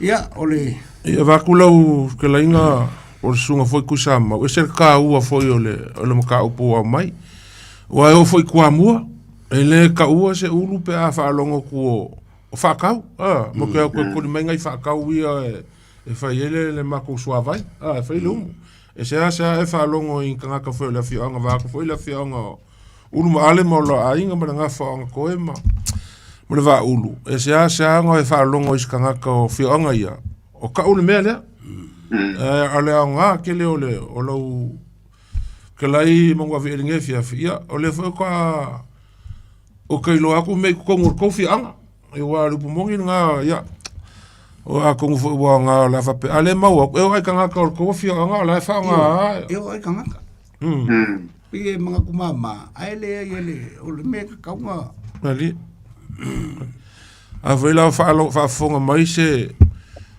D: Ia, o le...
A: Ia avatu lau fetalaiga po o le susuga foi Tuisamau, e ese le taua foi o le, o le mataupu ua aumai. Aua e oo foi i Toamua, e le taua se ulu pe a faalogo atu o, o faatau. A, mo ke au toe toli mai nai faatau ia e, e fai ai le, le matou suavai, a, e fai le umu. E seasea e faalogo i tagata foi o le afioaga vaeatu foi le afioaga o Ulumaale ma o la aiga ma le gafa o Agatoe ma, ma le Vaaulu. E seasea ona e faalogo i se tagata o afioaga ia, o kau le mea lea. Ae o le aoga tele o le, o lau kelai manuave'e i lenei afiafi, ia, o lea foi faatoa ou te iloa atu mea i totonu o le tou afioaga. Aua o le upu moni lena, ia, o atonu foi ua aoga o le a faapea, a o lea e maua atu, e oo lava i tagata o le tou afioaga o la e faaaoga lava.
D: E oo lava i tagata. Pei e manatu mama, ae leai e le, o le mea e tatau ona...
A: Malie. Afai la o faafofoga mai se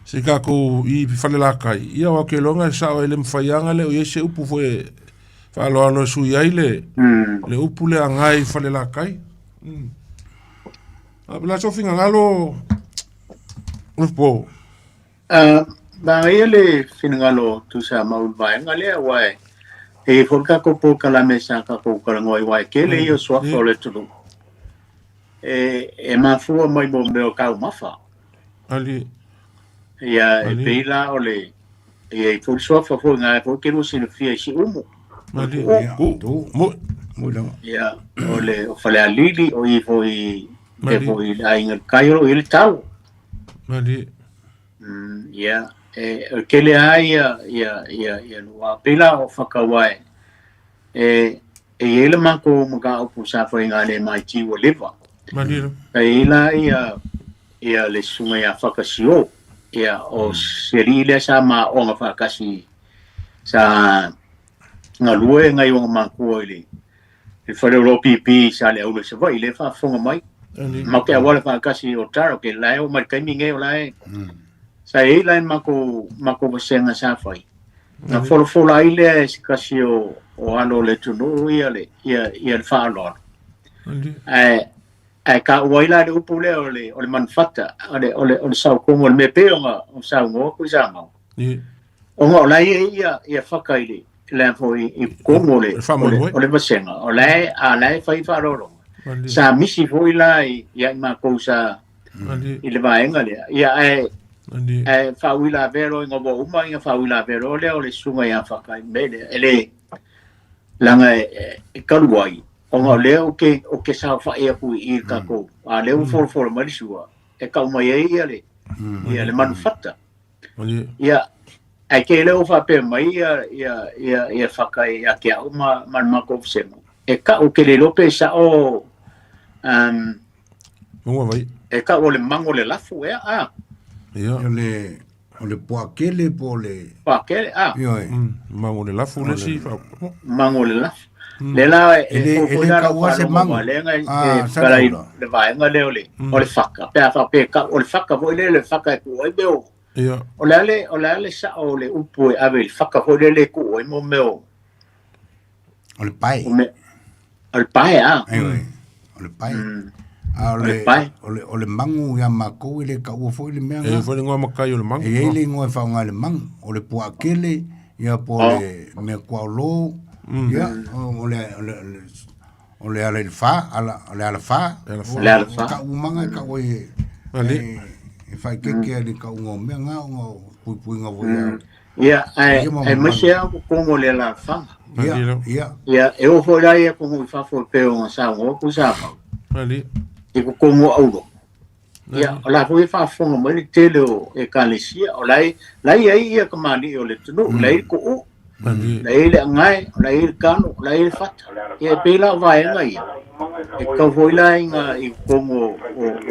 A: se tatou i Falelatai, ia aua ou te iloa e sao e le mafai lava ona le o i ai se upu foi e faaaloalo e sui ai le, le upu lea agai i Falelatai. A o le a sou finagalo, Ulipo?
B: Manaia le finagalo o Tuisamau i le vaega lea, aua e i ai foi le tatou polokalame sa tatou talanoa ai, aua e tele ia o suafa o le atunuu e mafua mai mo mea o taumafa. Ia, e pei la o le, e i ai foi le suafa foi na foi ke lua silafia i Siumu. Ia, o le o Falealili, o i foi, e foi i le aiga i le kai o lo o i ai le talo. Ia, e, o tele lava ia, ia, ia, ia lua. Pei la o Whakawae, e, e i ai le matou mataupu sa fai i le MIT ua leva.
A: Malie.
B: E i ai la ia, ia le susuga ia Whakasio, ia o se alii lea sa maoga faatasi sa galue nai ona matua i le, le fale o le OPP sa le aula i Savaii, lea e faafofoga mai. Matou te auala faatasi o Taro, ke la e oo mai i le taimi nei o la e sa i ai la e matou matou vasega sa fai. Na folafola ai lea e se tasi o o alo o le atunuu ia le ia ia le faaaloalo. Ae ae taua ai la le upu lea o le o le manufata, o le o le o le saotogo o le mea pei ona saunoa Tuisamau. Ona o la e i ai ia ia faka i le le foi i totonu o le o le vasega, o la e a la e fai faaaloaloga. Sa misi foi la ia i matou sa i le vaega lea. Ia ae ae faauilavea loa ina ua uma ina faauilavea loa lea o le susuga ia Faka i le mea lea. E le leaga e talu ai ona o lea ou te ou te saofai atu i i le tatou a lea ua folafola mai le sua e tau mai ai ia le ia le manufata. Ia, ae te le o faapea mai ia, ia, ia, ia Faka ia te au ma, ma le matou vasega. E kau ke le iloa pe sao,
A: Maua vai.
B: e kau o le mago o le lafu ea, a?
A: Ia.
D: O le, o le poakele po o le...
B: Poakele, a?
D: Ioe.
A: Mago o le lafu le isi.
B: Mago o le lafu. Le la
D: E le, e le taua se mago.
B: Ah, e le vaega lea o le, o le faka. Pe a faapea e o le faka foi lea, le faka e tuu ai mea o...
A: Ia.
B: O le a le, o le a le sao o le upu e ave i le faka foi lea e tuu ai mo mea o...
D: O le pae.
B: O, mea, o le pae, a.
D: Ioe, o le pae. A o
B: O le
D: le,
B: pae.
D: o le, o le magu ia makou e le taua foi le mea
A: E
D: na.
A: foi le igoa makai o le magu.
D: E i ai le igoa e faaaoga i le magu, o le puaa kele, ia po o
B: Oh.
D: le mea kuaolo, ia, o le, o le, o le, o le ala i le fa, ala, o le alafa.
A: Alafa.
B: O le alafa.
D: O taumaga e tau ai e,
A: Ali.
D: e, e faaeteete ai le tauga o mea na ona o puipuiga foi a.
B: Ia, ae
D: Ia ma
B: aemaise lava kokogo o le alaalafaga.
D: Ia,
A: Ali lava.
D: ia.
B: Ia, e oo foi la ia kogo i fafo e pei ona saunoa atu Samau
A: Ali.
B: i kokogo o Aulotu. Ia, o la foi e faafofoga mai le tele o ekalesia, o la e la e i ai ia kamali'i o le atunuu, la e i le ku'u,
A: Ali.
B: la e i ai le agae, o la e i ai le kano, o la e i ai le fata. Ia, e pei la o vaega ia, e tatau foi la i ngā i kokogo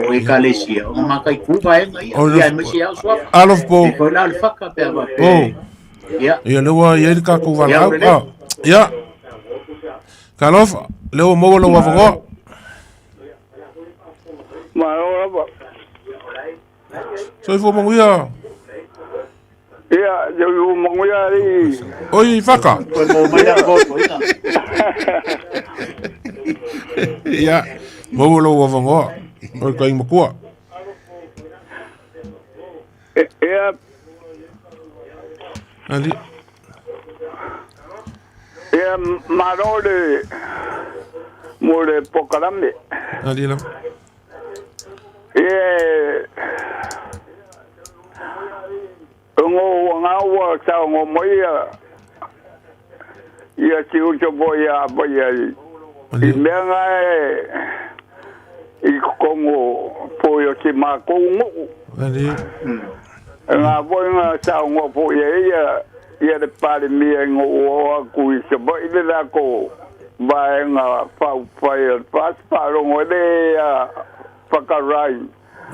B: o ekalesia, ona mataitu vaega ia,
A: O
B: ia
A: le
B: aemaise lava o suafa.
A: Alofa po.
B: E foi la o le faka pe a faapea.
A: Oh.
B: Ia.
A: Ia lea ua i ai le tatou
B: Ia,
A: valaau.
B: ua lelei.
A: Ah. Ia. Talofa, lea ua maua lou avanoa.
C: Malo lava.
A: Soifua manuia.
C: Ia, soifua manuia alii.
A: Oi, Faka.
B: Toe maua mai le avanoa.
A: Ia, maua lou avanoa. O le taiga matua.
C: Ia.
A: Ali.
C: Ia, malo le mo le polokalame.
A: Ali lava.
C: Ia, ngo ua ngā ua sao ngo mai ia ia si uso po ia apa ia i
A: Ali.
C: mea ngā e i kokongo po ia si mākou nguu.
A: Ali.
C: Ngā foi ngā sao ngo po ia ia ia le palemia ngo ua aku i Savaii le lako vaega faaupufai o le FAST faalogo ai le ia whakarai.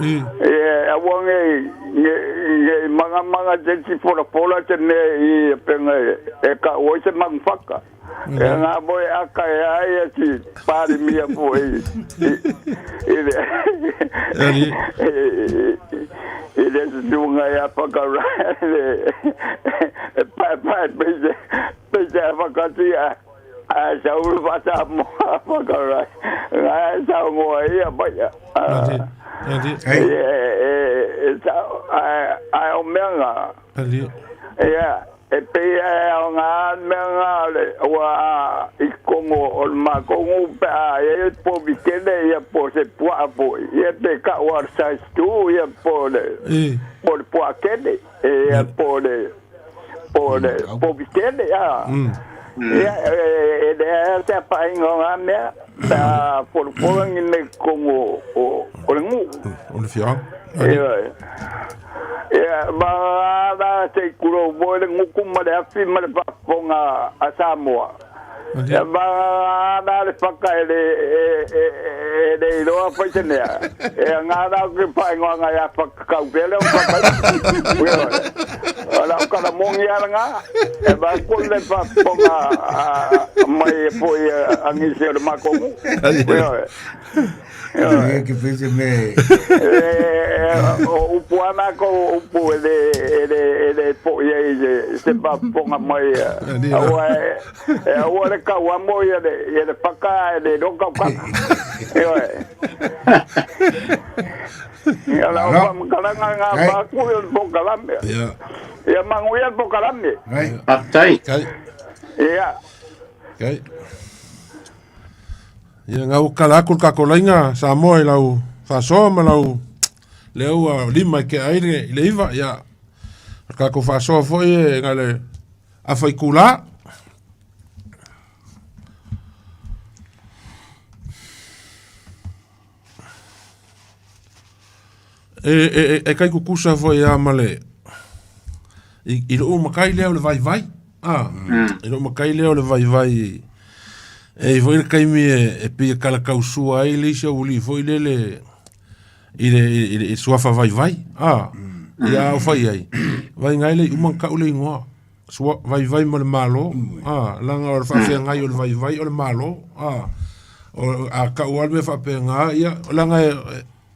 A: I.
C: E aua nei nei magamanga se isi folafola se mea i e penga e kau ai se manuwhaka. E ngā moe aka e ai e si palemia foi i le
A: Ali.
C: i le susuga ia whakarai le e paepae pei pei se whakatia a sa uru whata moa whakarai ngā sa ngoa ia paia.
A: Ali. Ali.
D: Ei,
C: E sa ai o mea ngā.
A: Ali.
C: Ia, e pei e o ngā mea ngā le ua i kongo o le makongu pe a e po vikene ia po se puaa po ia pe ka ua size 2 ia po le
A: I.
C: po le puaa kene ia po le po le po vikene ia. Ia e le a te painga o ngā mea pe a polopolangi me kongo o o le ngu.
A: O le fiaga. Ali.
C: Ia, ia, ma la te kuro mo le nguku ma le afi ma le faafofoga a Samoa.
A: Ali.
C: Ia ma la le faka e le e e e le iloa fai se mea. E ngā rā ke paingoanga ia whakakau pele o whakai. Ia, o la o kalamongi ala ngā. E ma ko le faafofoga a mai e poi angisi o le makongu. Ia,
D: ia ke fese me.
C: O upu ana ko upu e le e le e le po ia i se se faafofoga mai
A: Ali,
C: aua e e aua le kauamo ia le ia le paka e le roka kaka. Ia. Ia la o
D: Malo.
C: kalanga ngā
D: Ei.
C: paku i le polokalame.
A: Ia.
C: Ia manguia le polokalame.
D: Ei,
B: Faafetai.
A: Kai.
C: Ia.
A: Kai. Ia ngā ua kala aku le kako lainga Samoa i lau faasoa ma lau lea ua lima i kea ai le i le iva. Ia o le kako faasoa foi e ngā le afa i kula. E e e, e kai kukusa foi a ma le i i lou makai lea o le vaivai. Ah, i lou makai lea o le vaivai. E i foi le taimi e e pei e kalakausua ai le isi aulii foi lele i le i le i suafa vaivai. Ah, ia a o fai ai. Vaega ai le iuga ma tau le igoa. Sua vaivai ma le Malo. Ah, leaga o le faafeagai o le vaivai o le Malo. Ah, o a tau lava le mea faapena, ia, leaga e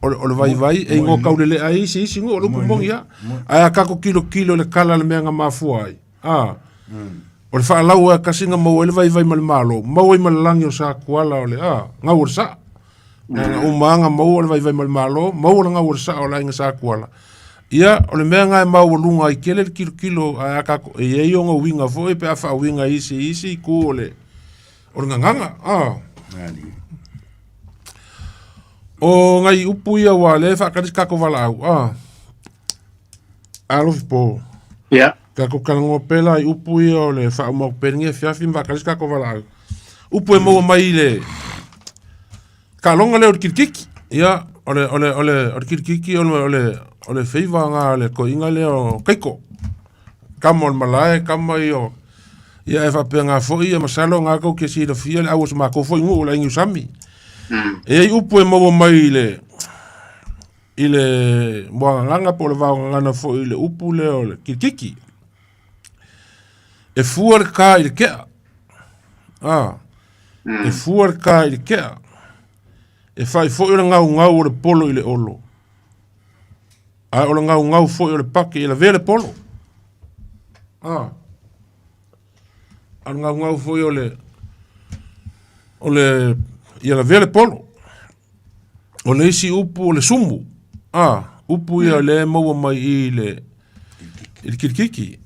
A: o le o le vaivai e igoa taulelea ai isi isi nuu o le upu moni lava. Ae a tatou tilotilo i le tala o le mea na mafua ai, ah, o le faalau e tasi na maua ai le vaivai ma le Malo, maua ai ma le lagi o Satuala o le, ah, gau o le saa. Na na uma lava maua le vaivai ma le Malo, maua le gau o le sao o le aiga Sa Tuala. Ia, o le mea lena e maualuga ai tele le tilotilo ae a tatou, e i ai ona uiga foi pe a faauiga i isi isi itu o le o le gagana. Ah. O nai upu ia ua lea e faatali se tatou valaau. Ah. Alofi po.
B: Ia.
A: Tatou talanoa pea la i upu ia o le faauma atu pea i lenei afiafi ma faatali se tatou valaau. Upu e maua mai i le taaloga lea o le kilikiki. Ia, o le, o le, o le, o le kilikiki o le, o le, o le feiva na le toeaina lea o Kaiko. Kama o le malae, kama ia o... Ia e faapena foi, ia masalo na tou te silafia le au o se matou foi nuu o le aiga Niusami. E i ai upu e maua mai i le i le muagagana po o le vaogagana foi i le upu lea o le kilikiki. E fua le kā i le kea. Ah, e fua le kā i le kea. E fai foi o le gaugau o le polo i le olo. Ae o le gaugau foi o le pake i lavea le polo. Ah. A o le gaugau foi o le o le ia lavea le polo. O le isi upu o le sumu. A, upu ia lea e maua mai i le i le kilikiki.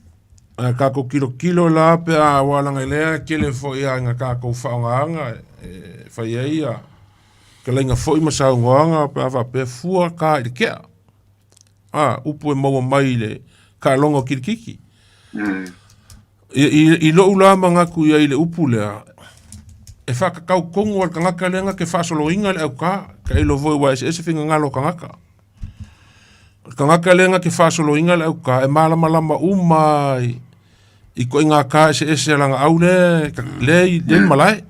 A: A tatou tilotilo la pe a aua leaga lea e tele foi lava ina tatou faaaogaina e fai ai ia fetalaiga foi ma saunoaga pe a faapea fua ta i le tea. A, upu e maua mai i le taaloga o kilikiki. I lou la manatu i ai i le upu lea, e faatatau tonu lava i le tagata lea na te faasoloina le autā, tailo foi aua e eseese finagalo o tagata. O le tagata lea na te faasoloina le autā, e malamalama uma i ituaiga tā eseese a lana au lea e i le malae.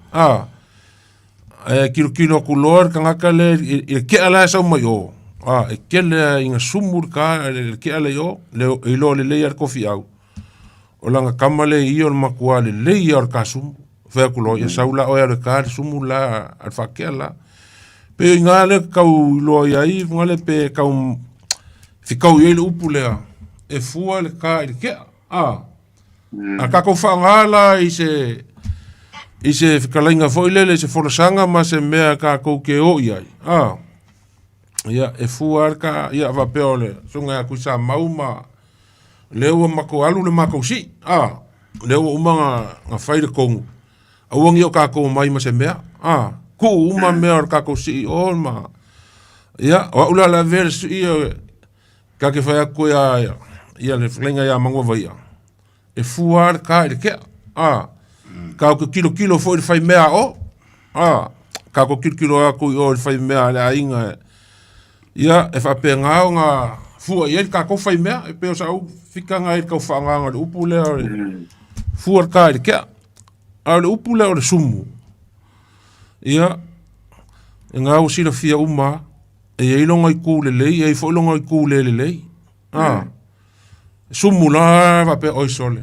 A: Ae tilotilo atu loa le tagata lea i le kea la e sau mai o, e tele lava ina sumu le tā le kea lea i o, e iloa lelei lava le tofiau. O lana tama lea i i o le matua lelei ia o le kasumu. Fai atu loa, ia sau la oe alu e ta le sumu la a le faakea la. Pei o i ina lea tau iloa i ai, fai lea pe tau fetau i ai le upu lea, e fua le ta i le kea. A tatou faaaoga la i se i se fetalaiga foi lele, i se folasaga ma se mea tatou te o i ai, ia e fua lava le ta, ia faapea o le susuga ia Tuisamau ma lea ua matou alu le matou sii, a, lea ua uma ona fai le tonu, aua ne i o tatou omai ma se mea, a, tuu uma mea o le tatou sii i o ma, ia, o au la o le a avea le sii, ta te fai atu ia, ia le fetalaiga ia Manuavaia, e fua lava le ta i le tea, a, tatou te tilotilo foi i le faimea a o, a, tatou tilotilo atu i o i le faimea a le aiga, ia, e faapena ona fua i ai le tatou faimea, e pei o sau fitaga i le tau faaaogaina o le upu lea o le fua le ta i le tea. A o le upu lea o le sumu, ia, e na ua silafia uma lava, e i ai lona itu lelei, e i ai foi lona itu le lelei. A, sumu la faapea, oi sole,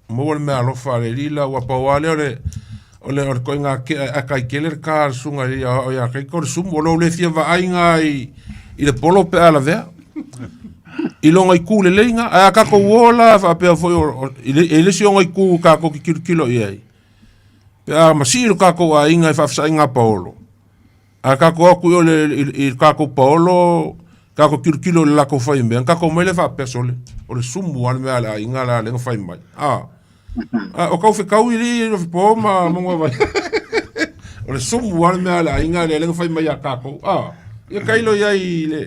A: maua le meaalofa a le alii la, ua pau lava lea o le o le o le ituaiga tea e ata ai tele le ta a le susuga i le aoao ia Kaiko o le sumu, o lou le fia vaai lena i i le polo pe a lavea i lona itu lelei lena. Ae a tatou o la faapea foi e i le isi ona itu tatou te tilotilo i ai, pe a masii lo tatou aiga i faafesaiga paolo, A tatou o atu i o i le tatou paolo, tatou tilotilo i le latou faimea, ona tatou omai lea faapea, sole, o le sumu lava le mea a le aiga la lea na fai mai. A, a o tau fetau i alii Lofipo ma Manuavai. O le sumu lava le mea a le aiga lea na fai mai ia tatou. A, ia tailo i ai i le,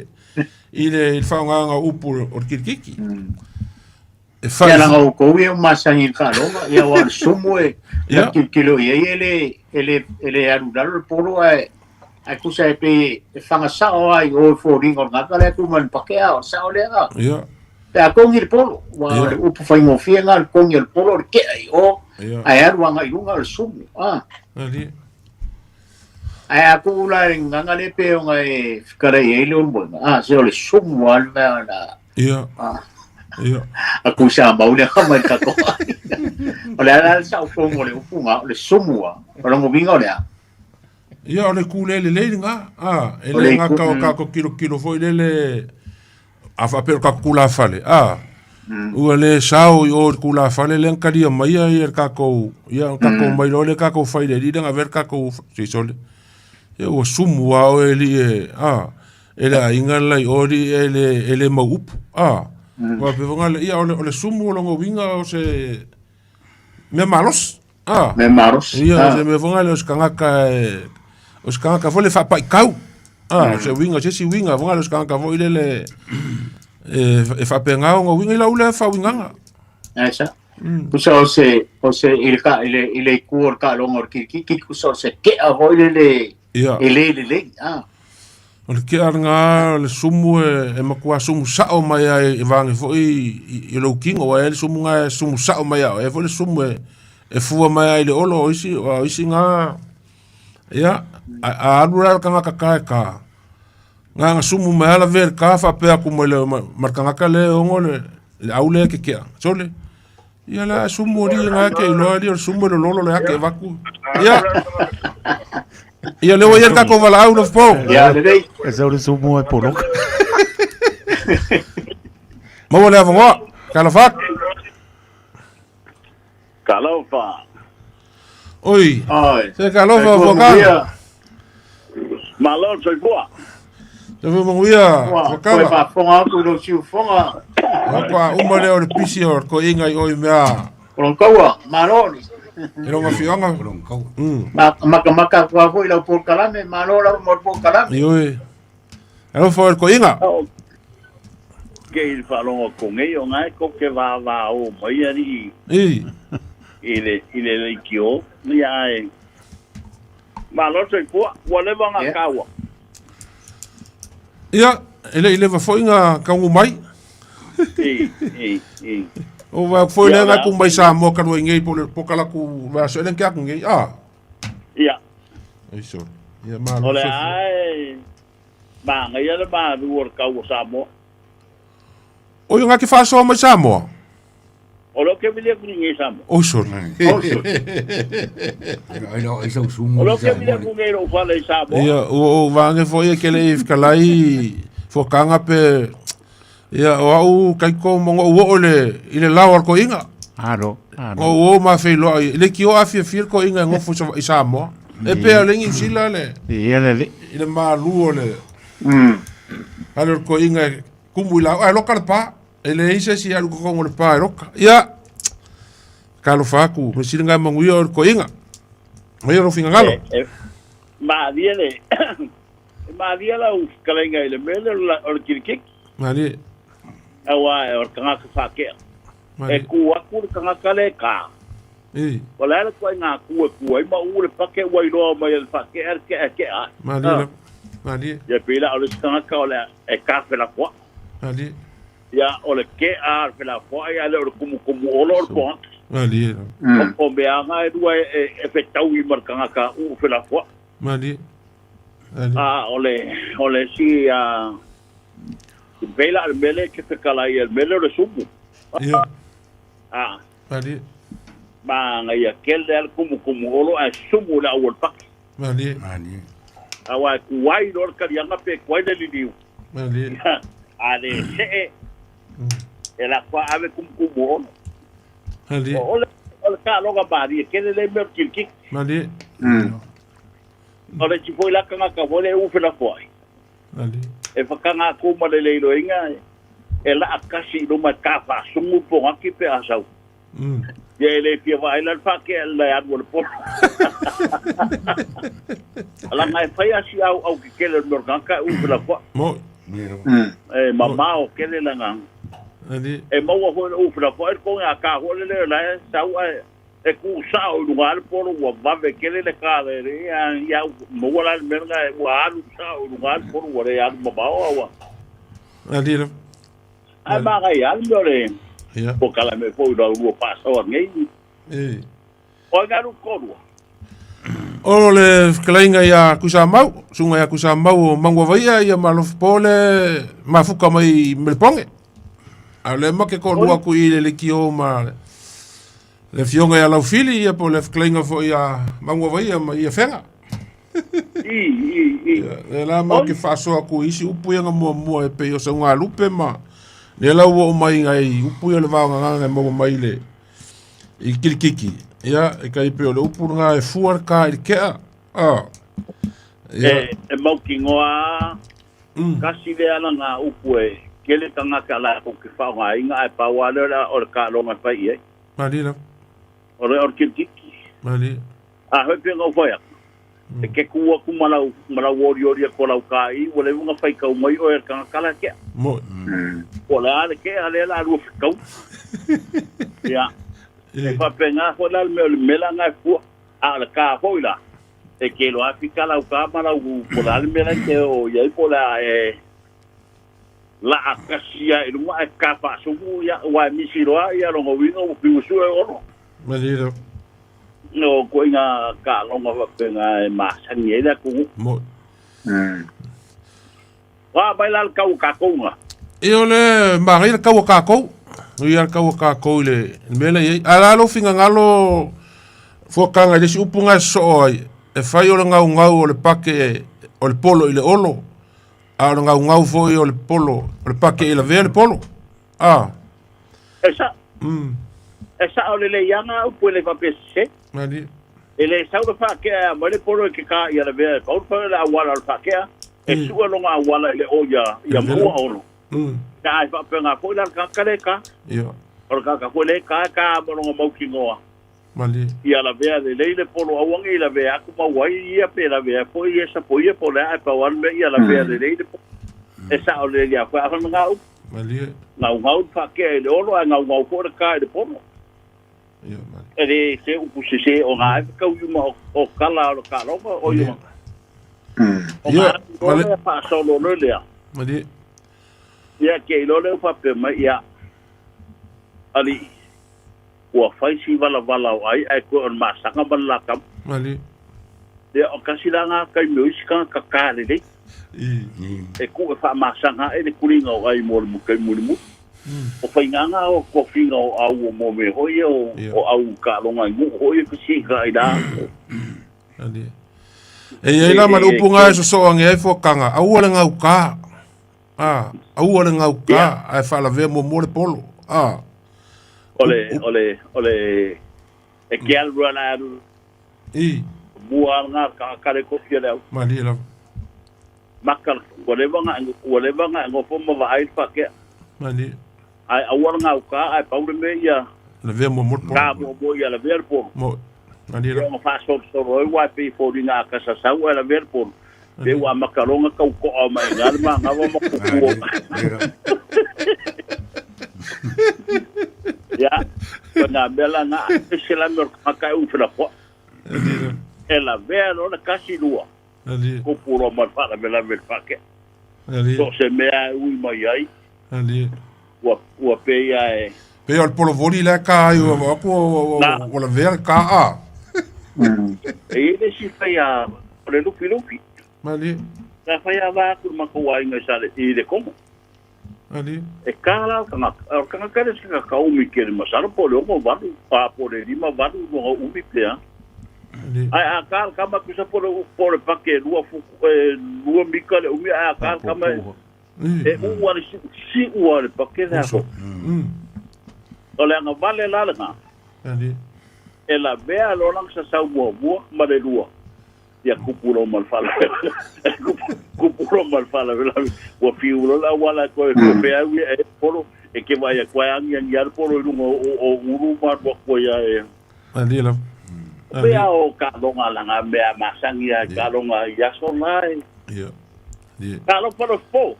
A: i le faaaogaina o upu o le kilikiki.
B: E fai. Ia leaga outou ia ua masani i le faaloga, ia aua o le sumu e yeah. tilotilo i ai e le, e le, e le alu i lalo le polo ae ae tusa e pei e faga sao lava i o i foliga o le tagata lea e tu mai i le pakea, o le sao lea.
A: Yeah.
B: Pe a togi le polo, aua o le upu faigofie lena, o le togi o le polo, o le tea i o, ae alu agai i luga o le sumu. Ah. Ae a tuu la i le gagana lea pei ona e fetalai ai le Ulumoega, ah, se o le sumu lava le mea na...
A: Ia. Ah. Ia.
B: A Tuisamau lea mai le tatou aiga. O le a la le saotoga o le upu lena, o le sumu lava. O lona uiga o le a?
A: Ia, o le itu le lelei lena. Ah, e le gata o tatou tilotilo foi lele a faapea o le tatou tulafale, a, ua le sao i o i le tulafale lea na talia maia ia le tatou, ia ona tatou omai loa lea tatou fai i le alii lea na avea le tatou, se sole. Ia ua sumu a oe alii e, a, e le aiga le la i o alii e le, e le mau upu, a. Faapea foi le, ia o le, o le sumu o lona uiga o se mea malosi, a.
B: Mea malosi.
A: Ia, o se mea foi lea o se tagata e, o se tagata foi lea faapaikau, a, o se uiga, se isi uiga foi lea o se tagata foi lele e, e faapena ona uiga i lau lea faauigaga.
B: Ae sa. Tusa o se, o se, i le, ka, i le, i le itu o le taaloga o le kilikiki, tusa o se kea foi lele
A: Ia.
B: e le lelei. Ah.
A: O le kea lena o le sumu e, e matua sumu sao mai ai e vage foi i, i lou kino, aua e i ai le sumu na e sumu sao mai ao, e i ai foi le sumu e, e fua mai ai i le olo o isi, o isi na, ia, a, a alu la le tagata ka e ka, na na sumu mai ala ve le ka faapea atu ma le, ma, ma le tagata le ono le, le au lea ke kea. Sole. Ia la sumu ali nga ke iloa ali o le sumu le lolo le ake vaku. Ia. Ia le ia ka ko vala au lo po.
B: Ia lelei.
E: E sau le sumu e poloka.
A: Maua le avanoa. Talofa atu.
F: Talofa.
A: Oi.
B: Oi.
A: Se talofa Fuakala.
F: Malo soifua.
A: Soifua manuia
B: Fuakala. Koe faafofoga atu i lou siufofoga.
A: Faatoa uma lea o le pisi o le toeaina i o i mea.
B: O lona taua, malo.
A: I lona afioaga.
D: O lona taua.
B: Makamaka atu lava foi i lau polokalame, malo lava mo le polokalame.
A: Ioe. Alofa o le toeaina.
F: Ke i le faalogo atu nei o na e tou te vavao mai alii
A: I.
F: i le i le leitio ia ae malo le soifua ua leva ona taua.
A: Ia, e le i leva foi na taunuu mai.
F: I, i, i.
A: O vaai atu foi lea na tuu mai Samoa talu ai nei po o le pokalaku vaiaso ea lea na tea atu nei, a?
F: Ia.
A: Ai sole. Ia malo
F: O le
A: soifua.
F: a e Manaia le malu o le kau o Samoa.
A: Oi o ngā te whaasoa mai Samoa.
F: O leo ke vili aku nei Samoa.
A: Oi sole.
B: Oi sole.
D: Ai leo ai sau sumu.
F: O leo ke vili aku nei lou fale i Samoa.
A: Ia, ua ou vaage foi e ke le i whakalai fuakanga pe ia o au kaiko mo ngou oo le i le lao al koinga.
E: Alo, alo.
A: Ngou oo ma wheiloa i le ki o awhia fia koinga e ngofu i Samoa. E pea o le Niu Sila le
E: Ia le li.
A: i le malu o le ale o le koinga e kumu i lau ai loka le pa. E leai se isi e alu kokongo le pa e loka. Ia, talofa atu, me sili ngai manuia o le koinga. Maia lou finagalo.
F: E, e, malie le, e malie lau fetalaiga i le mea lea o le kilikiki.
A: Malie.
F: Aua e o le tagata faatea.
A: Malie.
F: E ku atu le tagata le ka.
A: Ei.
F: O le a le ituaiga ku e ku ai ma u le pake ua iloa mai e le faatea le kea e kea ai.
A: Malie lava. Malie.
F: Ia pei la o le isi tagata o le e ka felafoai.
A: Malie.
F: Ia o le kea a le felafoai ae le o le kumukumu olo o le toga.
A: Malie lava.
F: O mea lava e lua e fetaui ma le tagata uu felafoai.
A: Malie. Malie.
F: A o le o le isi a pei la o le mea lea e te fetalai ai, o le mea lea o le sumu.
A: Ia.
F: A.
A: Malie.
F: Manaia tele lava le kumukumu olo ae sumu i le au o le paki.
A: Malie.
D: Malie.
F: Aua e tuai loa le taliaga pe tuai le liliu.
A: Malie.
F: A le see, e lako a ave kumukumu olo.
A: Malie.
F: O le, o le taaloga malie tele lea mea o le kilikiki.
A: Malie.
F: O le isi foi la tagata foi lea e ufelafoai.
A: Malie.
F: E whakanga aku ma le leiloinga e laa kasi i luma e ka whaasungu pongaki pe a sau. Ia e le fia vaai la le whakea le alu o le polo. Alanga e whai asi au au ki kele o le ka u pela kwa.
A: Mo.
F: E mamao kele langa. E maua hoi le u pela kwa e konga a ka hoi le le la e sau a e ku sao i lunga le polo ua vave kele le ka le le ia ia maua la le mea e ua alu sao i lunga le polo ua le alu mamao aua.
A: Ali la.
F: Ai magai alu mea o le
A: Ia.
F: po kala me foi rau rua pāsawa nei.
A: E.
F: O e ngaru korua.
A: O le fetalaiga ia Tuisamau, susuga ia Tuisamau o Manuavaia ia ma Alofapo le mafuka mai i Melepoge. A o lea ma ke toalua atu i le leitio ma le afioga ia Laufili ia po o le fetalaiga foi ia Manuavaia ma ia Fega.
F: I, i, i.
A: Ia, lea la ma ke faasoa atu i isi upu ia na muamua e pei o Saugalupe ma lea la ua oo mai nai upu ia o le vaogagaga e maua mai le i kilikiki. Ia, e tai pei o le upu lena e fua le ka i le kea. A.
F: E mautinoa kasi lea laga upu e tele tagata latou te faaaogaina ae pau lava lea o le taaloga e fai i ai.
A: Malie lava.
F: O le tilitiki.
A: Malie.
F: A foi pe ona ou fai atu, e te tu atu ma lau, ma lau olioli atu o lau kāi, ua leva ona faitau mai oe e le tagata la e tea.
A: Moi.
F: Po o le a le tea lea o le a lua fetau. Ia, e faapena foi la le mea o le mela na e fua, a o le kā foi la, e te iloa lava fika lau kā ma lau, po o le a le mea la e te oo i ai, po o le a e laa tasi lava i luga ae kā faasumu, ia, aua e misi loa ia lona uiga ua fiu sue ono.
A: Malie lava.
F: O ituaiga taaloga faapena e masani ai le atunuu.
A: Moi.
F: A mai la le tau o tatou na.
A: E o le manaia le tau o tatou. Nui lava le tau o tatou i le mea la e i ai. A o le a lou finagalo fuakaga i le isi upu na e sosoo ai, e fai o le gaugau o le pake o le polo i le olo, a o le gaugau foi o le polo, o le pake i lavea le polo. A.
F: E sa. E sao lelei ana upu e le faapea sese.
A: Malie.
F: E le sau le faakea e aumai le polo e ke kā ia lavea e pau le auala o le faakea. E sue lona auala i le o ia, ia maua ono. Pe a e faapena foi la le tagata le kā.
A: Ia.
F: O le tagata foi le kā e kā ma lona mautinoa.
A: Malie.
F: Ia lavea lelei le polo aua ne i lavea atu maua ai ia pe lavea foi ia sapoia po o le a e pau lava le mea ia lavea lelei le polo. E sao lelei lava foi a fana ngā upu.
A: Malie.
F: Gaugau le faakea i le olo ae gaugau foi le kā i le polo.
A: Ia, malie.
F: E le se upu sese o ngā ai whakauiuma o kala o le kaaloga o ia. O ngā atu loa lea whaasolo loa lea.
A: Malie.
F: Ia, ke iloa lea ua faapea mai, ia, alii, ua fai si valavala o ai ae koe o le masaga ma le lakama.
A: Malie.
F: Ia, o kasi la ngā taimi o isi tagata kā lelei. E ku e faamasaga aʻe le kuliga o ai mo le taimi mulimuli. O faigāga o tofiga o au o mo mea hoi ia o au kaaloga i nuu hoi e fesili ai la.
A: E iai la ma le upu nga e sosoo age ai fuakaga, aua le gaukā. A, aua le gaukā, ae faalavea muamua le polo. A.
F: O le, o le, o le, e ke alu ala alu.
A: I.
F: Mua nga ka kare kofi le au.
A: Malie lava.
F: Maka, ua leva nga, ua leva nga ngofo ma vaai le faakea.
A: Malie.
F: Ae aua le gauka, ae pau le mea ia.
A: Lavea muamua le polo.
F: Ka muamua ia lavea le polo.
A: Mo. Malie lava.
F: Ia ona faasolosolo ai aua e pei e foliga a kasasau ae lavea le polo. Pe ua amata loa ona tau to'a mai i ina le manava ma kuku o. Ia, o nā mea la na, ese la mea o le tagata e ufelafoa'i. E lavea loa le kasi lua, kupu loa ma le faalavelave i le faakea. So o se mea e ui mai ai, ua pei lava e.
A: Pei o le polovoli la e kā ai ua atu ua lavea le kā a.
F: E i ai le isi fai a, o le lufilufi.
A: Malie.
F: Sa fai a va atu i le matou aiga i Sale, i le Komo.
A: Malie.
F: E kā la o le tagata, o le tagata le se tagata umi tele masalo po o le 6, a po o le 5, 8 lona umi pe a. Ae a kā le tama tusa po o le pake e lua futu, e lua mika le umi, ae a kā le tama e uu a le siu, siu a le pake le aso. O le agavale la lena, e lavea loa lana sasau muamua ma le lua, ia kupu loa ma le faalavelave, kupu loa ma le faalavelave, ua fiu loa le auala e toe feau ia e polo, e ke vaai atu ai agiagi lava le polo i luga o ulu ma alu atu ai lava e.
A: Malie lava.
F: Pea o taaloga laga mea masani a taaloga i aso la e.
A: Ia. Ia.
F: Talofa le fo.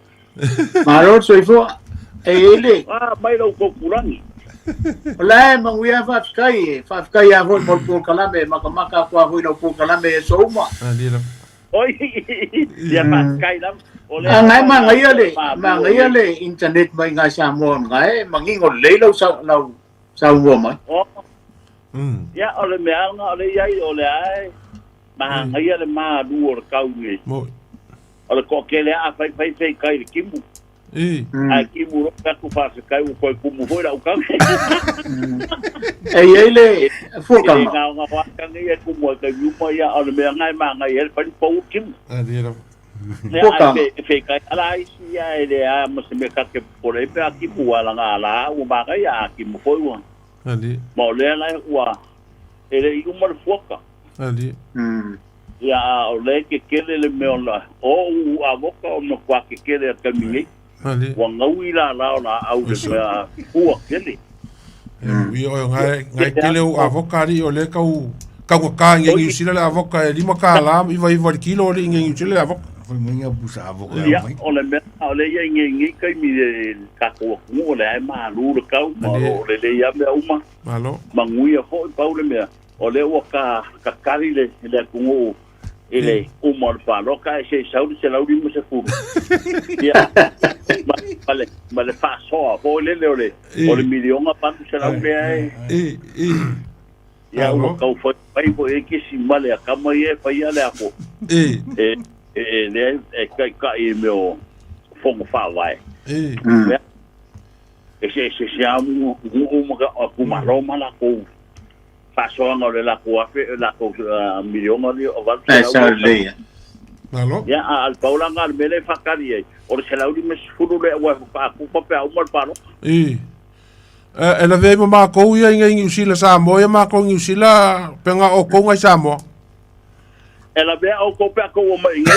B: Malo le soifua. E i le.
F: A mai lau topulagi.
B: O la e manuia faafetai e faafetai lava foi mo le polokalame e makamaka atu lava foi i lau polokalame i aso uma.
A: Malie lava.
F: Oi, ia faafetai lava. O lea
B: A nga e manaia le manaia le internet mai iga i Samoa nga e manino lelei lau lau saunoa mai.
F: Oh. Ia, o le mea lena o lea i ai, o lea e manaia le malu o le kau nei.
A: Moi.
F: O le toatele a fai fai fai kai le kimu.
A: I.
F: Ae kimu loa pe atu faafetai ua toe kumu foi lau kau.
B: E i ai le fuakaga.
F: E le gaogaoa kage ia e kumu ai taimi uma ia, a o le mea lena e manaia ai le fai le pau o le kimu.
A: Alia lava.
F: Ia, ae fe kai ala ai isi ia e leai ma se mea ta te popole ai pe a kimu, aua lana ala ua manaia a kimu foi ua.
A: Ali.
F: Ma o lea la ua e le i uma le fuaka.
A: Ali.
F: Ia, a o lea e kekele le mea o la, o uu avoka o matua kekele a taimi nei. Ua gaui lala o laau i le mea fua kele.
A: Ia o ngai ngai kele u avoka ali o le kau kaugata i Niu Sila le avoka e $5 99 le kilo ali i Niu Sila le avoka.
D: Fai mai nga pusa avoka
F: e mai. O le mea o le ia i nei taimi le tatou atunuu o lea e malu le kau ma o lelei lava mea uma.
A: Malo.
F: Manuia foi pau le mea o lea ua ka kakali le le atunuu i le uma o le palota ae se i sau le 150. Ia, ma, ma le, ma le faasoa foi lele o le, o le miliona 800 lea e. Ia, ua tau fai mai foi e kisi ma le akama ia e faia le ako. E, e, e, lea e taitai i mea o fono faavae. Ia, eseese lava nuu ma itumalo ma latou faasoaga o le latou afe, latou miliona lea o 800.
A: Malo.
F: Ia, a o le pau la lena o le mea lea e faatali ai, o le 150 lea aua e faatupa pe a uma le palota.
A: I. E lavea ai ma matou ia i nei Niu Sila Samoa ia matou i Niu Sila pe na o outou nai Samoa.
F: E lavea outou pe a tou omai i nei.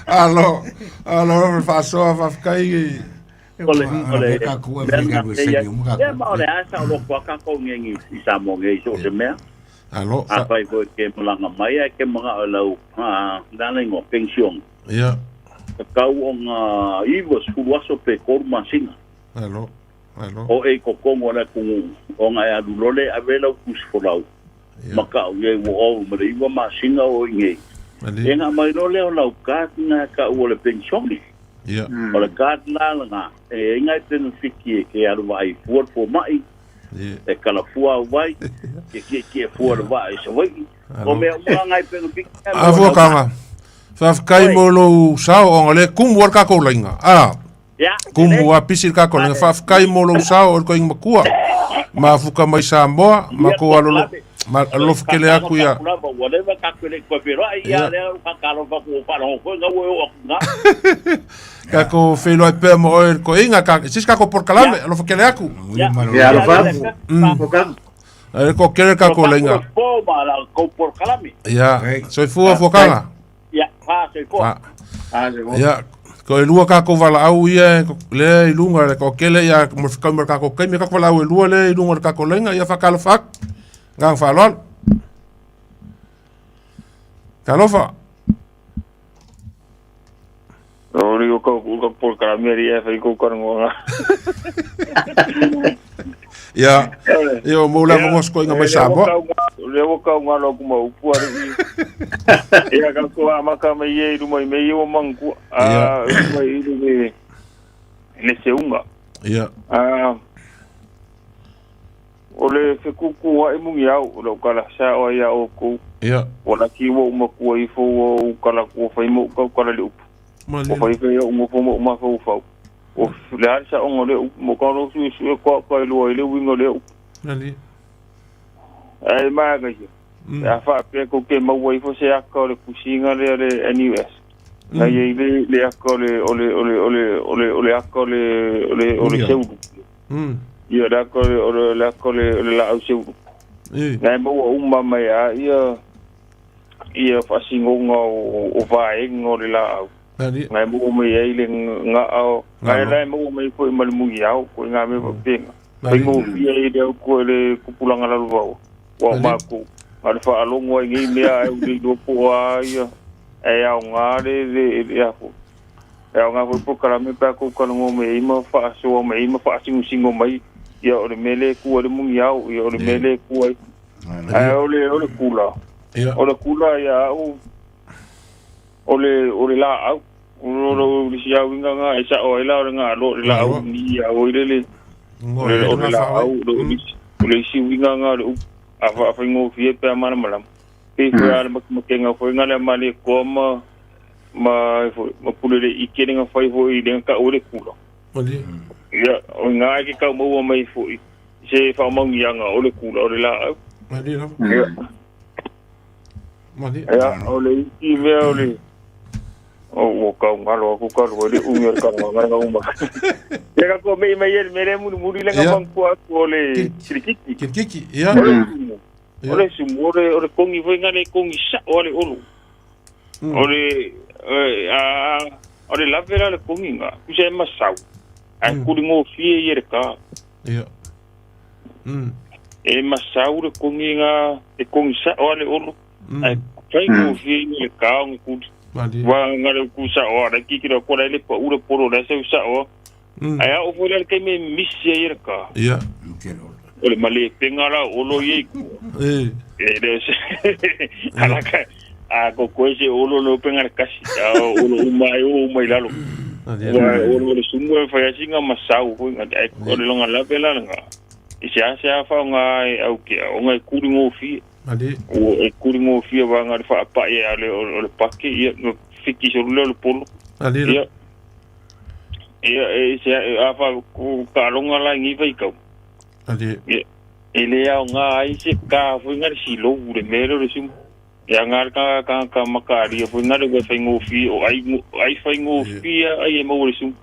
A: Alo, alo, faasoa faafetai i
F: O le, o le, ia ma o le a saoloto a tatou nei i Samoa nei i so o se mea.
A: Alo.
F: Afai foi e te malaga mai ae te manao i lau, le a le igoa, pension.
A: Ia.
F: Tatau ona 90 aso pe 3 masina.
A: Alo. Alo.
F: O e i totonu o le atunuu, ona e alu loa lea e ave lau tusi folau, ma tau i ai ua ova ma le 9 masina o i inei. Ia ona aumai loa lea o lau card lena e tau o le penisione. O le card la lena, e i ai nai penefiti e te alu vaai fua le fomai, e kala fua au vai, e tietie fua le vaa i Savaii. O mea uma la nai penefiti.
A: A fuakaga, faafetai mo lou sao ona o lea e kumu lava le tatou laina. A. Kumu a pisi le tatou laina. Faafetai mo lou sao o le toeaina matua. Mafuta mai Samoa, matou alolo, ma alofa tele atu ia. Tatou feiloai pea ma oe le toeaina, se isi tatou polokalame, alofa tele atu.
B: Ia, alofa.
A: E ko kele tatou laina. Ia, soifua fuakaga.
F: Ia, fa soifua.
B: Fa soifua.
A: Ia, ko e lua kākou valaau ia lea i luga le toatele ia mo le fekau ma le kākou taimi, kākou valaau e lua lea i luga o le kākou laina, ia faatalofa atu. Agaga faaaloalo. Talofa.
G: O ni o kau ka polokalame ri e whai kou karangoanga.
A: Ia, ia o mou lava ngosko inga mai Samoa.
G: Le ua kau ngalo ku mau upu ari i. Ia ka ko amaka mai e i ruma i mei o mangkua. A ruma i le le seunga.
A: Ia.
G: A o le fekuku ai mungi au o lo kala sa o ia o ku.
A: Ia.
G: O la ki wo makua ifo o kala ku fai mo kau kala le upu. O fai fai o ngofo mo ma fau fau. O le a sa ongo le upu mo ka lo su su e kwa kwa lua i le wingo le upu.
A: Nani.
G: Ai ma ka ia. A fa pe ko ke maua ifo se aka o le kusinga le le NUS. Na ia i le le aka o le o le o le o le o le o le aka o le o le o le seulu. Ia le aka o le o le le aka o le o le laau seulu. Na e maua uma mai a ia ia faasingoga o vaega o le laau. Ngai e maua mai ai le ga'a o, ngai la e maua mai foi ma le mugiao, ko i ngā mea faapena. Faigofie ai le au koe le kupulaga lalovaoa, ua o mākou, na o le faalogo ai nei mea ae ua le iloa po o a ia, ae aoga le, le, le a foi. E aoga foi le polokalame pe a kou talanoa mai ai ma faasoa mai ai ma faasingosino mai, ia o le mea lea e tu ai le mugiao, ia o le mea lea e tu ai. Ae o le, o le kula, o le kula ia au, o le, o le laau. O lo le si au inga nga e sao ai la o le nga lo le laau ni ia o ile le o le o le laau o le o le isi uiga nga o le upu a fa faigofie pe a malamalama. Pei foi a le makemakenga foi nga le ma le koa ma ma foi ma pule le ike le nga fai foi le nga kau le kula. Ia o nga e ke kau maua mai foi se faamaugiaga o le kula o le laau. Ia. Ia, o le isi mea o le o ua kau ngalo aku ka lua le umi o le kalanga ngala uma. Ia ka ko mei mai e le mele muli muli le nga mangkua aku o le kirikiki.
A: Kirikiki, ia.
G: O le sumu, o le kongi foi nga le kongi sa'o a le olo. O le, a, o le lave la le kongi nga, kusa e masau, ae kuligofie ia le ka.
A: Ia.
G: E masau le kongi nga, e kongi sa'o a le olo, ae faigofie ia le ka o kuli. Wa nga le ku sa'o a le kikira ko le pa ula polo le seu sa'o. Ae au foi la le kaime misi ia le ka.
A: Ia.
G: O le male penga la olo ia i kua. E le se alaka a ko ko se olo no penga le kasi a olo uma e o uma i lalo. Wa olo le sumu e fai asinga masau foi nga e o le longa la pela nga. I se ase a fa nga e au ke o nga e kuri ngofie. O e kuri ngofie wa nga le fa pa e ale o le pake ia no fiki so le polo. Ia. Ia e se a fa ku ka longa la ngi vai kau. Ia e le au ngā ai se ka foi ngā si lo le mero le sumu. Ia ngā ka ka ka makari foi ngā le whai ngōfi o ai ai whai ngōfi ai e mau le sumu.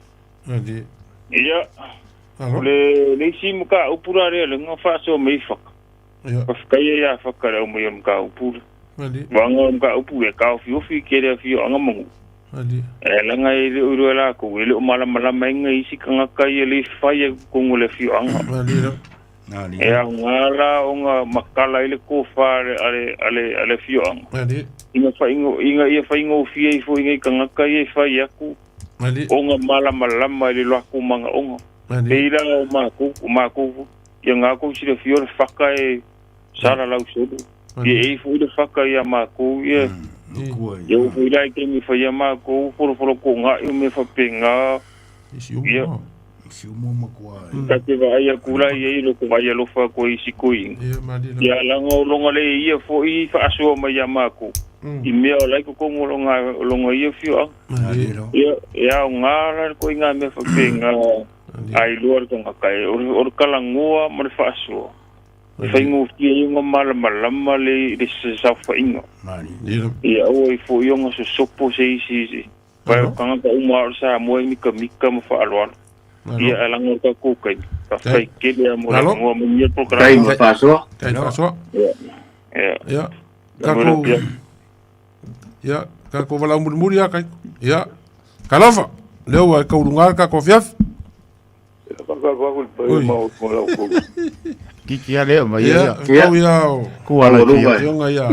G: Ia le le isi mo ka upura le le ngā whaso mei whaka.
A: Ia.
G: Whakaia ia whaka rau mai o ka upura. Wanga o ka upu e ka ofi ofi ke rea whio anga mangu. E langa e le uru e la ko e le o malamalama inga isi kangaka i e le whai e kongo le whio anga. E a ngā la o ngā makala i le kōwha ale ale whio anga. Inga whaingo, inga ia whaingo whia i fo inga i kangaka i e whai aku. O ngā malamalama i le loaku manga onga. Te ira o mākou, ia ngā kou sila whio le whaka e sara lau solo. Ia e fo i le whaka ia mākou, ia ia o fo i lai ke mi whai ia mākou, foro foro ko ngā i o me whapenga. Ia.
D: Si umo makua.
G: Ka te vai a kula ia i loko vai alofa ko isi koi. Ia langa o longa le ia fo i whaasua mai ia mākou. I mea o lai ko kongo longa ia whio anga. Ia ia o ngā rā ko i ngā mea whapenga ai lua le tanga kai. O le kalangoa ma le whaasua. E whaingofia i ngā malamalama le sawhainga. Ia o i fo i onga sosopo se isi isi. Pai o kangata uma o sa moe mika mika ma whaaloalo. Ia alanga o ka kōkai. Ka whai kele a mo le ngoa mo nia programa.
B: Kai ma whasoa.
A: Kai whasoa.
G: Ia.
A: Ia. Ka ko Ia, ka ko wala murimuri a kai. Ia. Kalofa. Leo ai kaurunga ka ko fiaf.
E: Kiki a leo mai
A: ia.
B: Ia.
A: Kau ia o.
E: Ku ala
B: Alofa.
E: fia.
A: Ionga ia.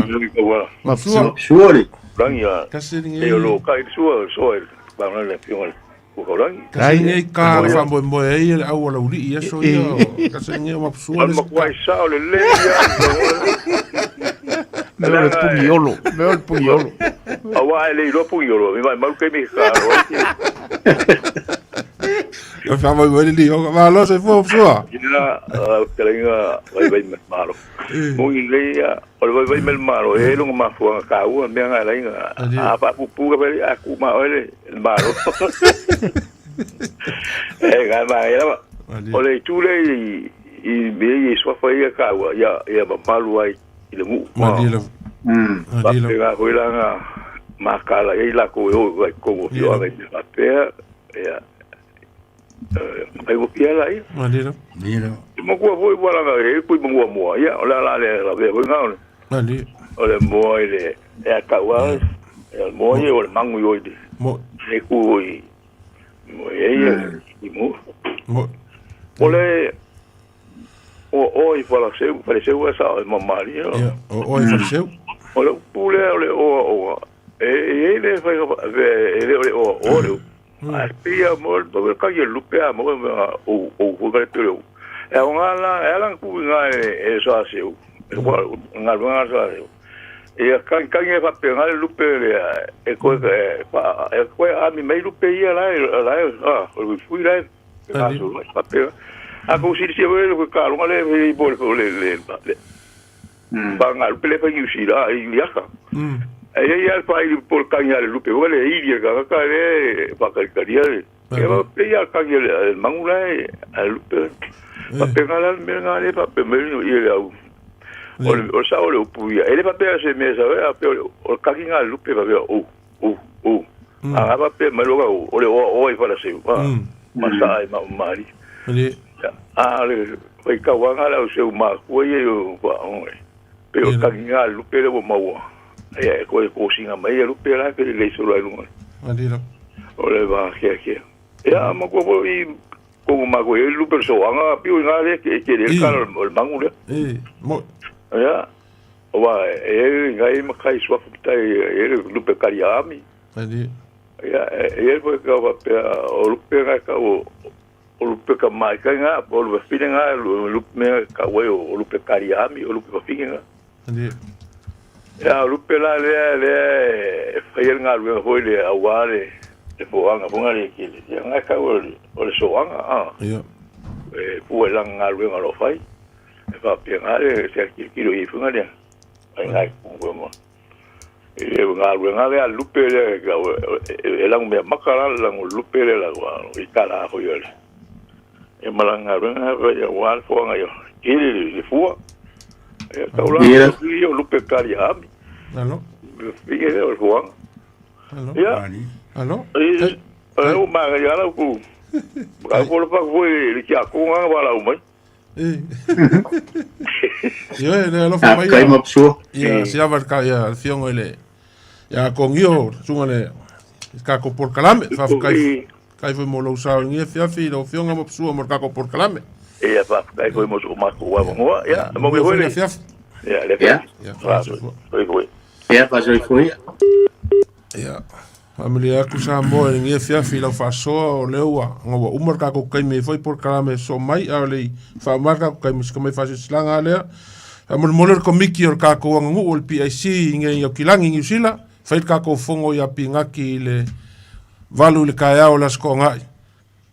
E: Mapsua.
B: Suori.
F: Rangi a
A: Kasi
F: e o lo
A: ngi.
F: kai sua so e ba na le pio ko ko rangi.
A: Kasi ngi ka fa mo mo e ia au ala uli ia so ia. Kasi ngi mapsua
F: Al
A: le.
F: ma kwai sa o le le ia.
E: Meo le pungiolo. Meo le pungiolo.
F: A wa le ro pu yoro mi mai mau ke mi ka ro.
A: Ia fa mo mo le li. Ma lo se fo mapsua.
F: Ina kalenga vai vai me malo. Mo i le ia o le vai vai me malo e lo ma fu ka u me nga la inga. A pa pu pu ka a ku ma o le malo. E ga ma ia ba. O le tu le i me i swa fa ia ka u ia ia ma malu ai i le mu.
A: Mali la. Mali la.
F: Papenga hoi la nga makala ia la ko o vai ko o fio ai me pea ia ai o pia la ia.
A: Mali la.
D: Mira.
F: Mo kua foi wala nga he pui mo mua ia o la la le la ve hoi nga o
A: Mali.
F: o le moa i le e a kau e moa i o le mangu i oi
A: Mo.
F: e ku i mo e ia i mo
A: Mo.
F: o le o o i wala seu wala seu e sa o mamari
A: Ia o o i fa seu.
F: O le pule o le o o e e le fai e le o le o o le a pia mo le ka ye lupe a mo o o o ka le o e o nga la e la ku nga e sa seu e wa nga nga sa seu e ka ka ye fa pe nga le lupe le e ko e pa e ko a mi mai lupe ia la la a o fui la ka so pa pe a ko si si o ka lo le le bo le le pa nga lupe le fa ni si la i ya ka e ia fa i por ka ia le lupe o le i ka ka le pa ka ka ia le e va pe ia ka ia le mangu la a lupe pa pe nga la me nga le pa pe me i le au o le o sa o le pu ia e le pa pe se me sa a pe o ka ki nga lupe pa pe o o o a va pe me lo ga o le o o i fa la se pa ma sa ai ma mari
A: Mali.
F: a le fai ka wa nga la o se ma ku ia o pa o
H: Pei o le tagiga a le lupe lea ua maua, ia e toe kosiga mai ia lupe la e felelei solo ai luga. O le vakeakea. Ia, matua foi kogu matou i ai le lupe o le soaga, pio i na lea e tele ai le kala o le magu lea. Ia, aua e i ai nai matai suafa matai e i ai le lupe kaliaami. Ia, e i ai foi tau faapea o lupe na e tau o lupe tamaitai na, po o lupe fafine na, lupe mea e tau ai o lupe kaliaami, o lupe fafine na. Ia, o lupe la lea lea e fai ai le galuega foi lea aua le foaga foi lea e tele. Ia, na e tau o le soaga, a. E fua i lana galuega o lo o fai. E faapena le se tilotilo i ai foi lea. Ai nai ku ma. I le galuega lea a le lupe lea e lagu mea maka la le lagu lupe lea la i tala foi o le. E ma lana galuega ia aua le foaga ia tele le fua. Ia tau la ia o lupe kali ami.
A: Alo.
H: Ia le o le foaga.
A: Alo.
H: Ia.
A: Alo.
H: E o ma ia la ku. Ka ko le pa foi le kia ko nga wala mai.
A: Ia, le alofa mai.
B: Kai ma psua.
A: Ia, si ava ka ia fiongo ile. Ia kongio sunga le ka ko por kalame fa kai kai foi mo lo sa ngi fia fi lo fionga mo psua mo ka ko por kalame.
H: Ia fa kai foi mo so ma ko wa mo ia mo me foi le. Ia le
B: Ia.
A: Ia,
H: fa foi foi.
B: Ia, fa foi.
A: Ia. Faamalie atu Samoa i lenei afiafi i lau faasoa o lea ua ona ua uma le tatou taimi e foi polokalame e sosoo mai a o le i faauma le tatou taimi si tamai faasilasilaga lava lea. Faamolemole le Komiti o le tatou aganuu o le PIC i inei i Aukilagi i Niu Sila, fai le tatou fono ia Pinati i le 8 i le taeao o le Aso Toonai.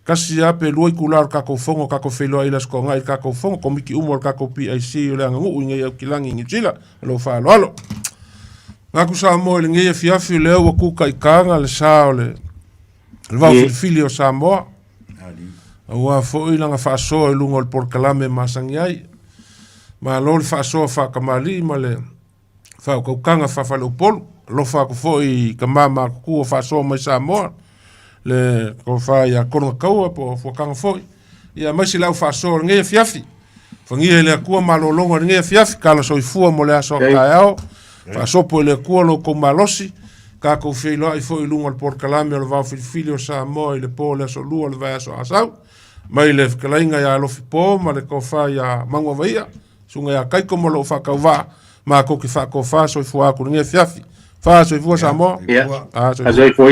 A: Tasi lava pe lua itula o le tatou fono tatou feiloai i le Aso Toonai i le tatou fono, Komiti uma o le tatou PIC o le aganuu i inei i Aukilagi i Niu Sila. Ma lou faaaloalo. Manatu Samoa i lenei afiafi o lea ua kutaitaga le sa o le vao filifili o Samoa. Aua foi lana faasoa i luga o le polokalame e masani ai. Malo le faasoa faatamalii ma le faautautaga faafaleupolu. Alofa atu foi i tama matutua o faasoa mai Samoa, le tofa ia Kologataua po o Fuataga foi. Ia aemaise le au faasoa o lenei afiafi. Fagia e le Atua malologa o lenei afiafi, tala soifua mo le aso a taeao, faasopo e le Atua lo outou malosi, tatou feiloai foi i luga o le polokalame o le Vao Filifili o Samoa i le po o le aso Lua o le vaiaso Asau, mai le fetalaiga ia Alofi Po ma le tofa ia Manuavaia, susuga ia Kaiko ma lou faatauvaa, matou te faatofa soifua atu i lenei afiafi. Fa soifua Samoa.
B: Ia. Soifua.